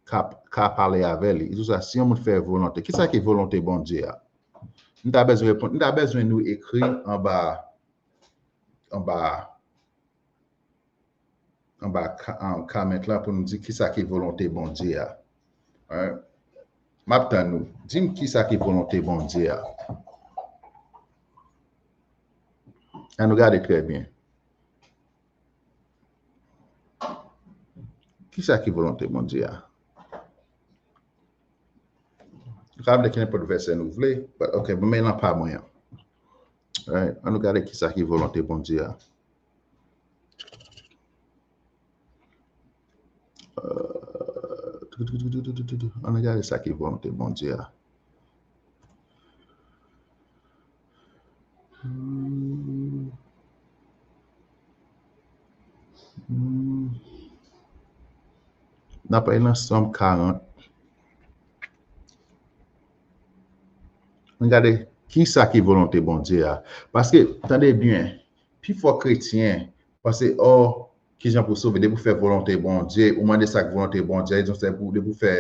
K ap, k al pale avè li. Li di sa, si yon moun fè volonte. Kisa ki volonte Bondye a? M ta bezwen reponn, m ta bezwen nou ekri anba, anba, anba ka-, an, comment lan pou nou di kisa ki volonte Bondye a. Hein? M ap tann nou. Di m kisa ki volonte Bondye a. Ann nou gade trè byen. Kisa ki volonte Bondye a? Nou ka mete ki nenpòt vèsè nou vle, but, ok, bon, men nan pa mwen an. Right? Ann nou gade kisa ki volonte Bondye a. Euh, ann nou gade sa ki volonte Bondye a. Hmm. Hmm. N ap al nan Sòm karant. Ann gade kisa ki volonte Bondye a. Paske, tande byen, pifò kretyen panse, oh, kijan pou sove, depi w fè volonte Bondye, ou mande sa k volonte Bondye, li di w se pou, depi w fè,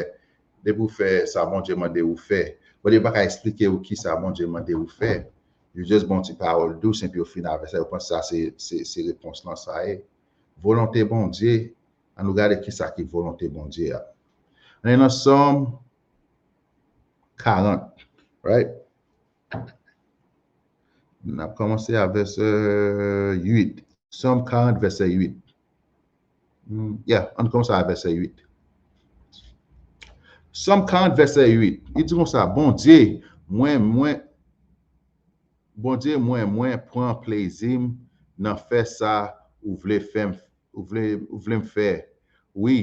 depi w fè sa Bondye mande ou fè. Bondye pa ka eksplike ou kisa Bondye mande ou fè. Yo just ba w ti pawòl dous, epi yo fin avè sa, yo panse sa se, se, se repons lan sa ye. Volonte Bondye, ann nou gade kisa ki volonte Bondye a. Ann nan Sòm karant, right? N ap kòmanse a vèsè uit. Sòm karant, vèsè uit. Hmm, yeah, ann kòmanse a vèsè uit. Sòm karant, vèsè uit. Li di konsa, Bondye, mwen, mwen, Bondye, mwen, mwen pran plezi m nan fè sa ou vle fè m, ou vle, ou vle m fè. Wi,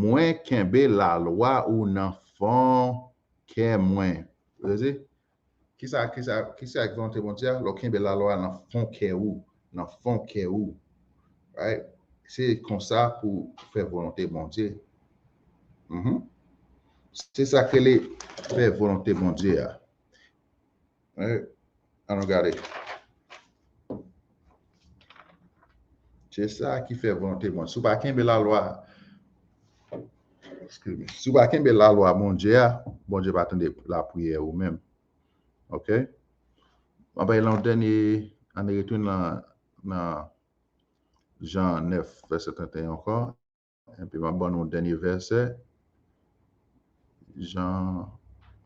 mwen kenbe lalwa ou nan fon kè mwen. Ou di, kisa, kisa, kisa ki volonte Bondye a? Lè w kenbe lalwa nan fon kè ou, nan fon kè ou. Right? Se konsa pou fè volonte Bondye. Mhm. Se sa k rele fè volonte Bondye a. Eh, ann nou gade. Se sa ki fè volonte Bondye. Si w pa kenbe lalwa, excuse me, si w pa kenbe lalwa Bondye a, Bondye pa tande lapriyè ou menm. Ok? Ann bay lan dènye, ann retounen nan, nan Jan nèf, vèsè trannteyen ankò. Epi m ap ban nou dènye vèsè. Jan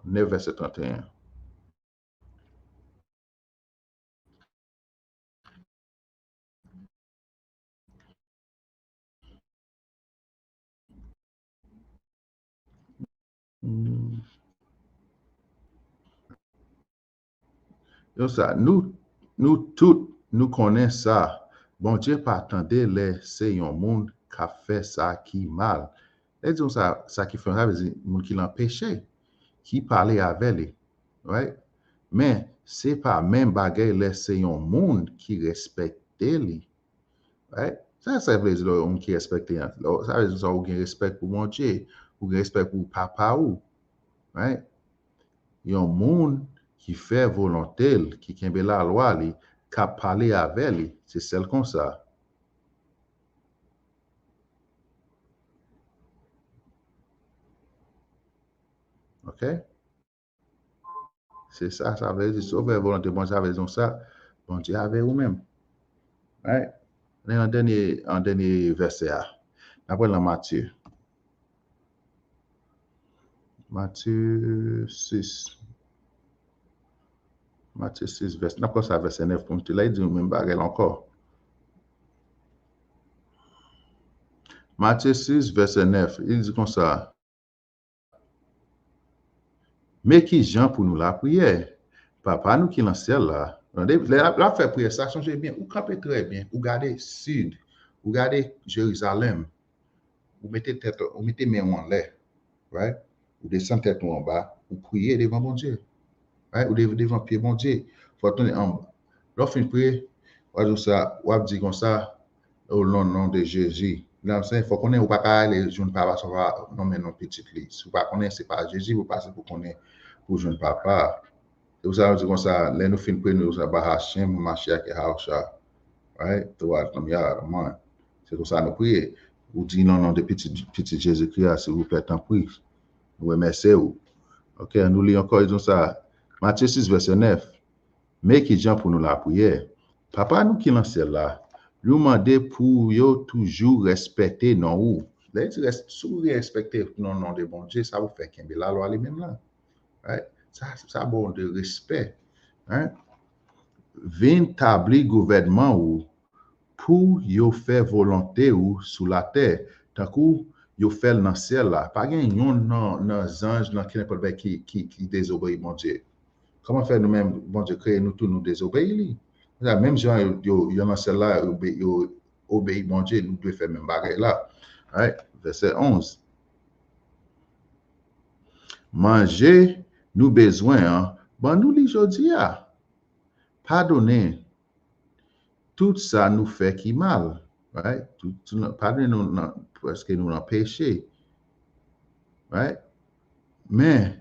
nèf, vèsè trannteyen. Hmm. Yo sa, nou, nou tout, nou konnen sa. Bondye pa tande lè se yon moun k ap fè sa ki mal. Lè di nou sa, sa ki fè, sa vle di moun ki nan peche, ki pale avè li. Right? Men, se pa menm bagay lè se yon moun ki respekte li. Right? Sa, sa vle di lè yon moun ki respekte an. Lè, sa vle di sa ou gen respè pou Bondye, ou gen respè pou papa ou. Right? Yon moun ki fè volonte l, ki kenbe lalwa li, k ap pale avè li, se sèl konsa. Ok? Se sa, sa vle di, si w fè volonte Bondye, sa vle di sa, Bondye avè ou menm. Right? Ann al nan dènye, an dènye vèsè a. N ap pran nan Matye. Matye sis. Matye sis, vès, n ap kòmanse a vèsè nèf pou n te la, li di nou menm bagay la ankò. Matye sis, vèsè nèf, li di konsa, Men ki jan pou nou lapriyè. Papa nou ki nan syèl la, tande, lè l ap, l ap fè priyè sa, sonje byen, ou kanpe trè byen, ou gade sid, ou gade Jerizalèm, ou mete tèt, ou mete men w anlè, right? Ou desann tèt ou anba, ou priye devan Bondye, right? Ou de-, devan pye Bondye. Fò w tounen anba. Lè w fin priye, w a di konsa, w ap di konsa, o non, non de Jezi. Nan sen, fò konnen ou pa ka ale jwenn papa san w pa nonmen non pitit li. Si w pa konnen se pa Jezi pou pase pou konnen pou jwenn papa. Se pou sa nou di konsa, lè nou fin priye, nou di konsa, Bahashem, Mashiach, Yahawsha. Right? Twa, nan ya, man. Se konsa nou priye. Ou di nan non de pitit, pitit Jezikri a, silvouplè, tanpri. Nou remèsye w. Ok, ann nou li ankò, li di konsa. Matye sis, vèsè nèf. Men ki jan pou nou lapriyè. Papa nou ki nan syèl la, nou mande pou yo toujou respekte non ou. Lè di res-, si w respekte non, non de Bondye, sa ou fè kenbe lalwa li menm lan. Right? Sa, sa ba w de respè. Right? Vin tabli gouvènman ou pou yo fè volonte ou sou latè, tankou yo fè l nan syèl la. Pa gen yonn nan, nan zanj, nan kenenpòt bagay ki, ki, ki dezobeyi Bondye. Kòman fè nou menm, Bondye kreye nou tou, nou dezobeyi li? Sa, menm jan yo, yo, yo nan syèl la, yo obe-, yo obeyi Bondye, nou dwe fè menm bagay la. Right? Vèsè onz. Manje nou bezwen an, ban nou li jodi a. Padone tout sa nou fè ki mal, right? Tout, tout, padone nou nan, paske nou nan peche, right? Men,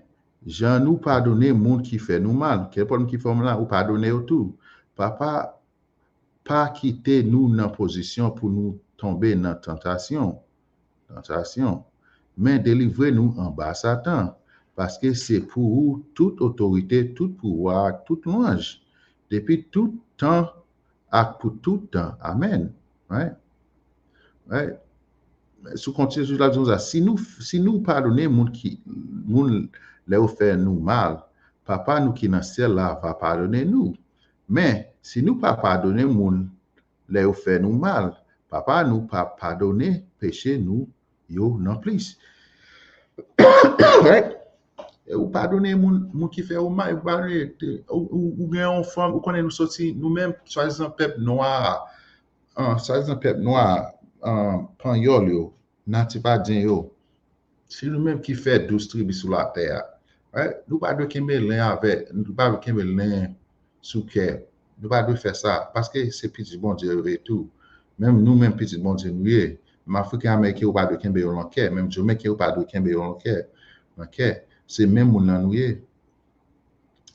jan nou padone moun ki fè nou mal, kenpòt moun ki fè w mal la, ou padone yo tou. Papa, pa kite nou nan pozisyon pou nou tonbe nan tantasyon, tantasyon, men delivre nou anba Satan, paske se pou ou tout otorite, tout pouvwa, tout lwanj, depi tout tan ak pou tout tan. Amèn. Right? Right? Si w kontinye sou la, di konsa, si nou, si nou padone moun ki, moun lè yo fè nou mal, Papa nou ki nan syèl la va padone nou. Men, si nou pa padone moun lè yo fè nou mal, Papa nou pa padone peche nou yo non plis. Right? E ou padone moun, moun ki fè ou mal, ou padone, ou, ou, ou gen yon fanm, ou konnen nou soti, nou menm, swadizan pèp nwa a, an, swadizan pèp nwa a, an, panyòl yo, nativadyen yo, se nou menm ki fè douz tribi sou latè a. Right? Nou pa dwe kenbe len avè, nou pa dwe kenbe len sou kè. Nou pa dwe fè sa, paske se pitit Bondye yo ye tou. Menm nou menm pitit Bondye nou ye. Menm Afriken Ameriken, ou pa dwe kenbe yo nan kè. Menm Jamaican, ou pa dwe kenbe yo nan kè. Nan kè. Se menm moun nan nou ye.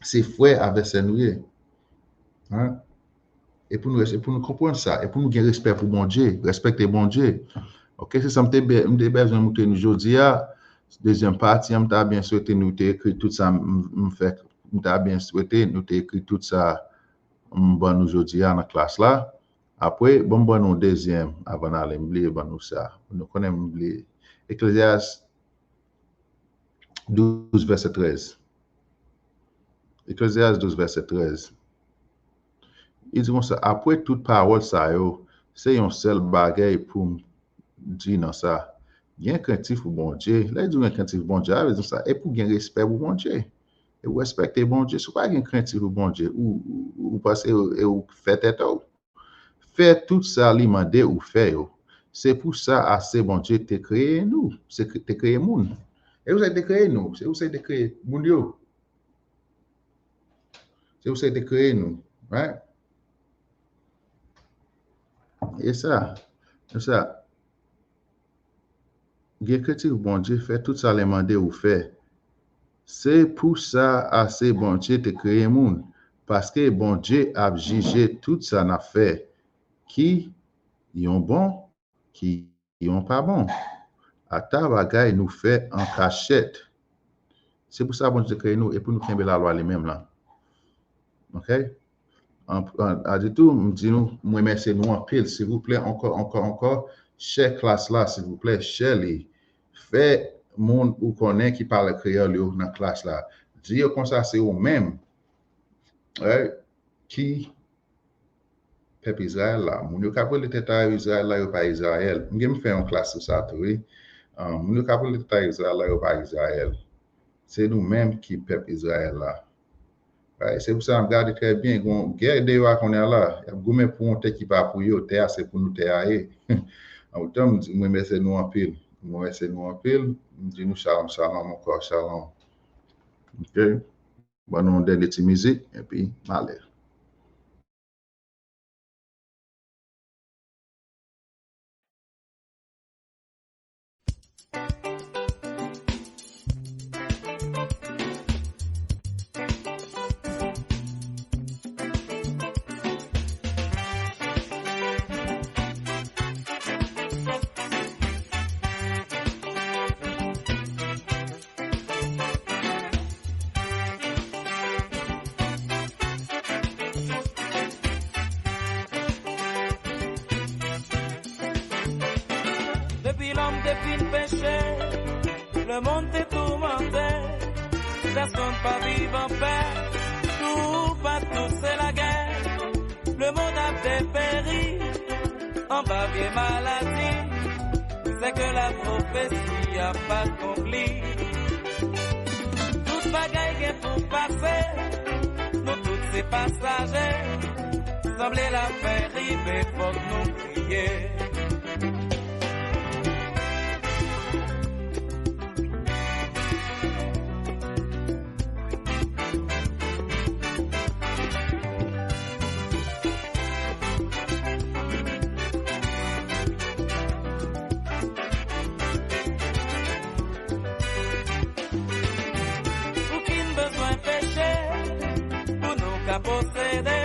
Se frè avè sè nou ye. Hein? E pou nou, e pou nou konprann sa, e pou nou gen respè pou Bondye, respekte Bondye. Ok, se sa m te be-, m te bezwen montre nou jodi a. Dezyèm pati an, m ta byen swete nou te ekri tout sa m, m fè, m ta byen swete nou te ekri tout sa m ban nou jodi a nan klas la. Apre, bon, m ban nou dezyèm, avan n ale, m bliye ban nou sa. Nou konnen m bliye. Eklezyas douz, vèsè trèz. Eklezyas douz, vèsè trèz. Li di konsa, apre tout pawòl sa yo, se yon sèl bagay pou m di nan sa. Gen krentif pou Bondye. Lè li di gen krentif pou Bondye, sa vle di sa, e pou gen respè pou Bondye. E ou respekte Bondye. Si ou pa gen krentif pou Bondye, ou, ou, ou panse e ou fè tèt ou. Fè tout sa li mande ou fè yo. Se pou sa ase Bondye te kreye nou, se kre-, te kreye moun. E ou sa te kreye nou, se ou sa te kreye moun yo. Se pou sa li te kreye nou, right? E sa, e sa, gen kretyen Bondye fè tout sa li mande ou fè. Se pou sa a se Bondye te kreye moun, paske Bondye ap jije tout sa n ap fè, ki yon bon, ki yon pa bon. Ata bagay nou fè an kachèt. Se pou sa Bondye te kreye nou, e pou nou kenbe lalwa li menm lan. Ok? An, an, a di tou, m di nou, m remèsye nou anpil. Silvouplè, ankò, ankò, ankò, share klas la, silvouplè, share li. Fè moun ou konnen ki pale kreyòl yo nan klas la. Di yo konsa se ou menm, right, ki pèp Izrayèl la. Moun yo k ap rele tèt a yo Izrayèl la, yo pa Izrayèl. M gen m fè yon klas sou sa tou, wi. Ah, moun yo k ap rele tèt a yo Izrayèl la, yo pa Izrayèl. Se nou menm ki pèp Izrayèl la. Right? Se pou sa n ap gade trè byen. Gon gè deyò a kounye a la. Y ap goumen pou yon tè ki pa pou yo. Tè a se pou nou tè a ye. Antan, m di, m remèsye nou anpil. M remèsye nou anpil. M di nou shalom, shalom ankò, shalom. Ok? Ban nou yon dènye ti mizik, epi m ale. Depi lòm te fin peche, lemonn te toumante. Pèsonn pa viv anpè, toupatou se lagè. Lemonn ap deperi anba vye maladi. Se ke la pwofesi ap akonpli. Tout bagay gen pou pase, nou tout se pasaje. Sanble lafen rive, fòk nou kriye. Ou fin bezwen peche pou nou ka posede.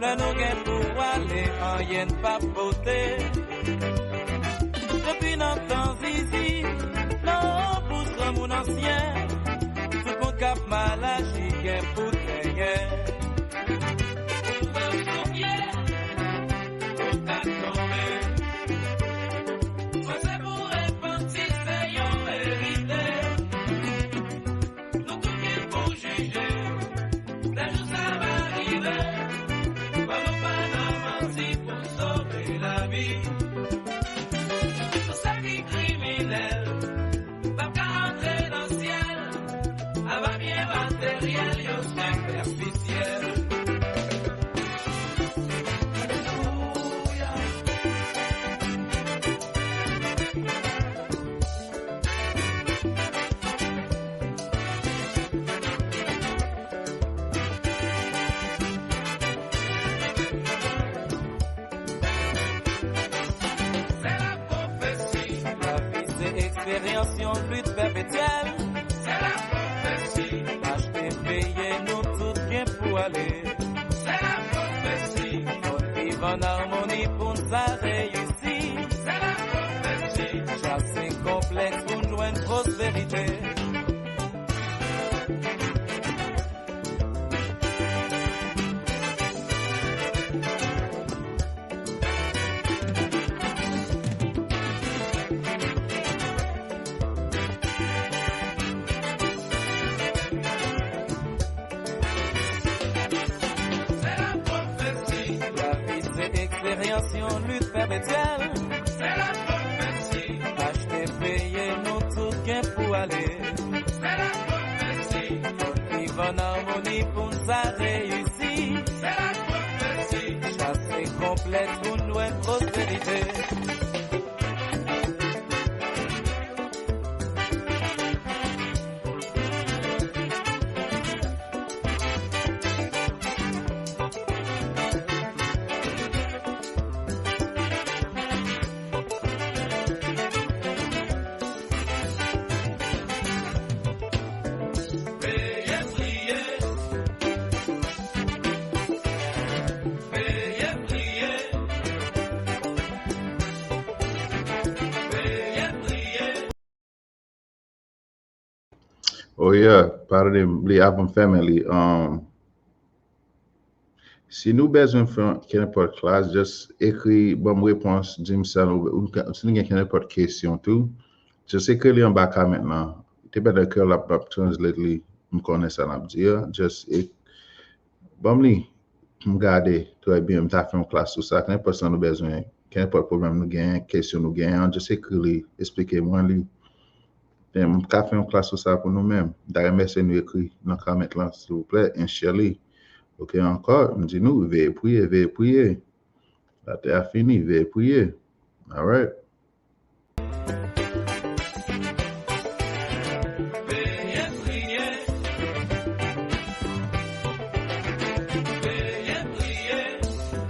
Lè nou gen pou ale, anyen n p ap pote. Depi nan tan zizi, nan pous granmoun ansyen, tout moun k ap mal aji gen pou genyen. Ou wè w sou pye, ou ka tonbe. Panse pou repanti se yon verite. Nou tout gen pou jije. Lè jou sa va rive, fò nou pa nan manti pou sove lavi. Tout sa ki kriminèl p ap ka antre nan syèl. Ava byen materyèl yo sipèfisyèl. Alelouya. Se la pwofesi. Lavi se eksperyans, yon lit pèpetyèl. Se la pwofesi. Achte peye, nou tout gen pou ale. Se la pwofesi. Fò n viv ann amoni pou n sa reyisi. Se la pwofesi. Chase konplèks pou n jwenn pwosperite. Se la pwofesi. Lavi se eksperyans, yon lit pèpetyèl. Se la pwofesi. Achte peye, nou tout gen pou ale. Se la pwofesi. Fò n viv ann amoni pou n sa reyisi. Se la pwofesi. Chase konplèks pou n jwenn pwosperite. Oh yeah, padone m, li avan m fèmen li. Um, si nou bezwen fè kenenpòt klas, just ekri, ban m repons, di m sa nou, ou ka- si nou gen kenenpòt kesyon tou, just ekri li anba comment lan. Te pandan ke l ap, ap translate li, m konnen sa n ap di a. Just e, ban m li, m gade trè byen, m ta fè yon klas sou sa. Kenenpòt sa nou bezwen, kenenpòt pwoblèm nou genyen, kesyon nou genyen, just ekri li, eksplike mwen li. Then, m ka fè yon klas sou sa pou nou menm. M ta remèsye nou ekri nan comment lan, silvouplè, and share li. Ok, ankò, m di nou, veye priye, veye priye. Latè a fini, veye priye. Alright.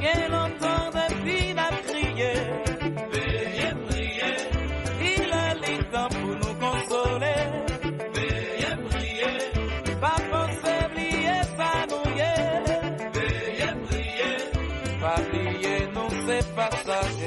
Gen lontan depi n ap kriye. Veye priye. Li lè, li tan pou nou konsole. Veye priye. Pa panse bliye sa nou ye. Veye priye. Pa bliye nou se pasaje.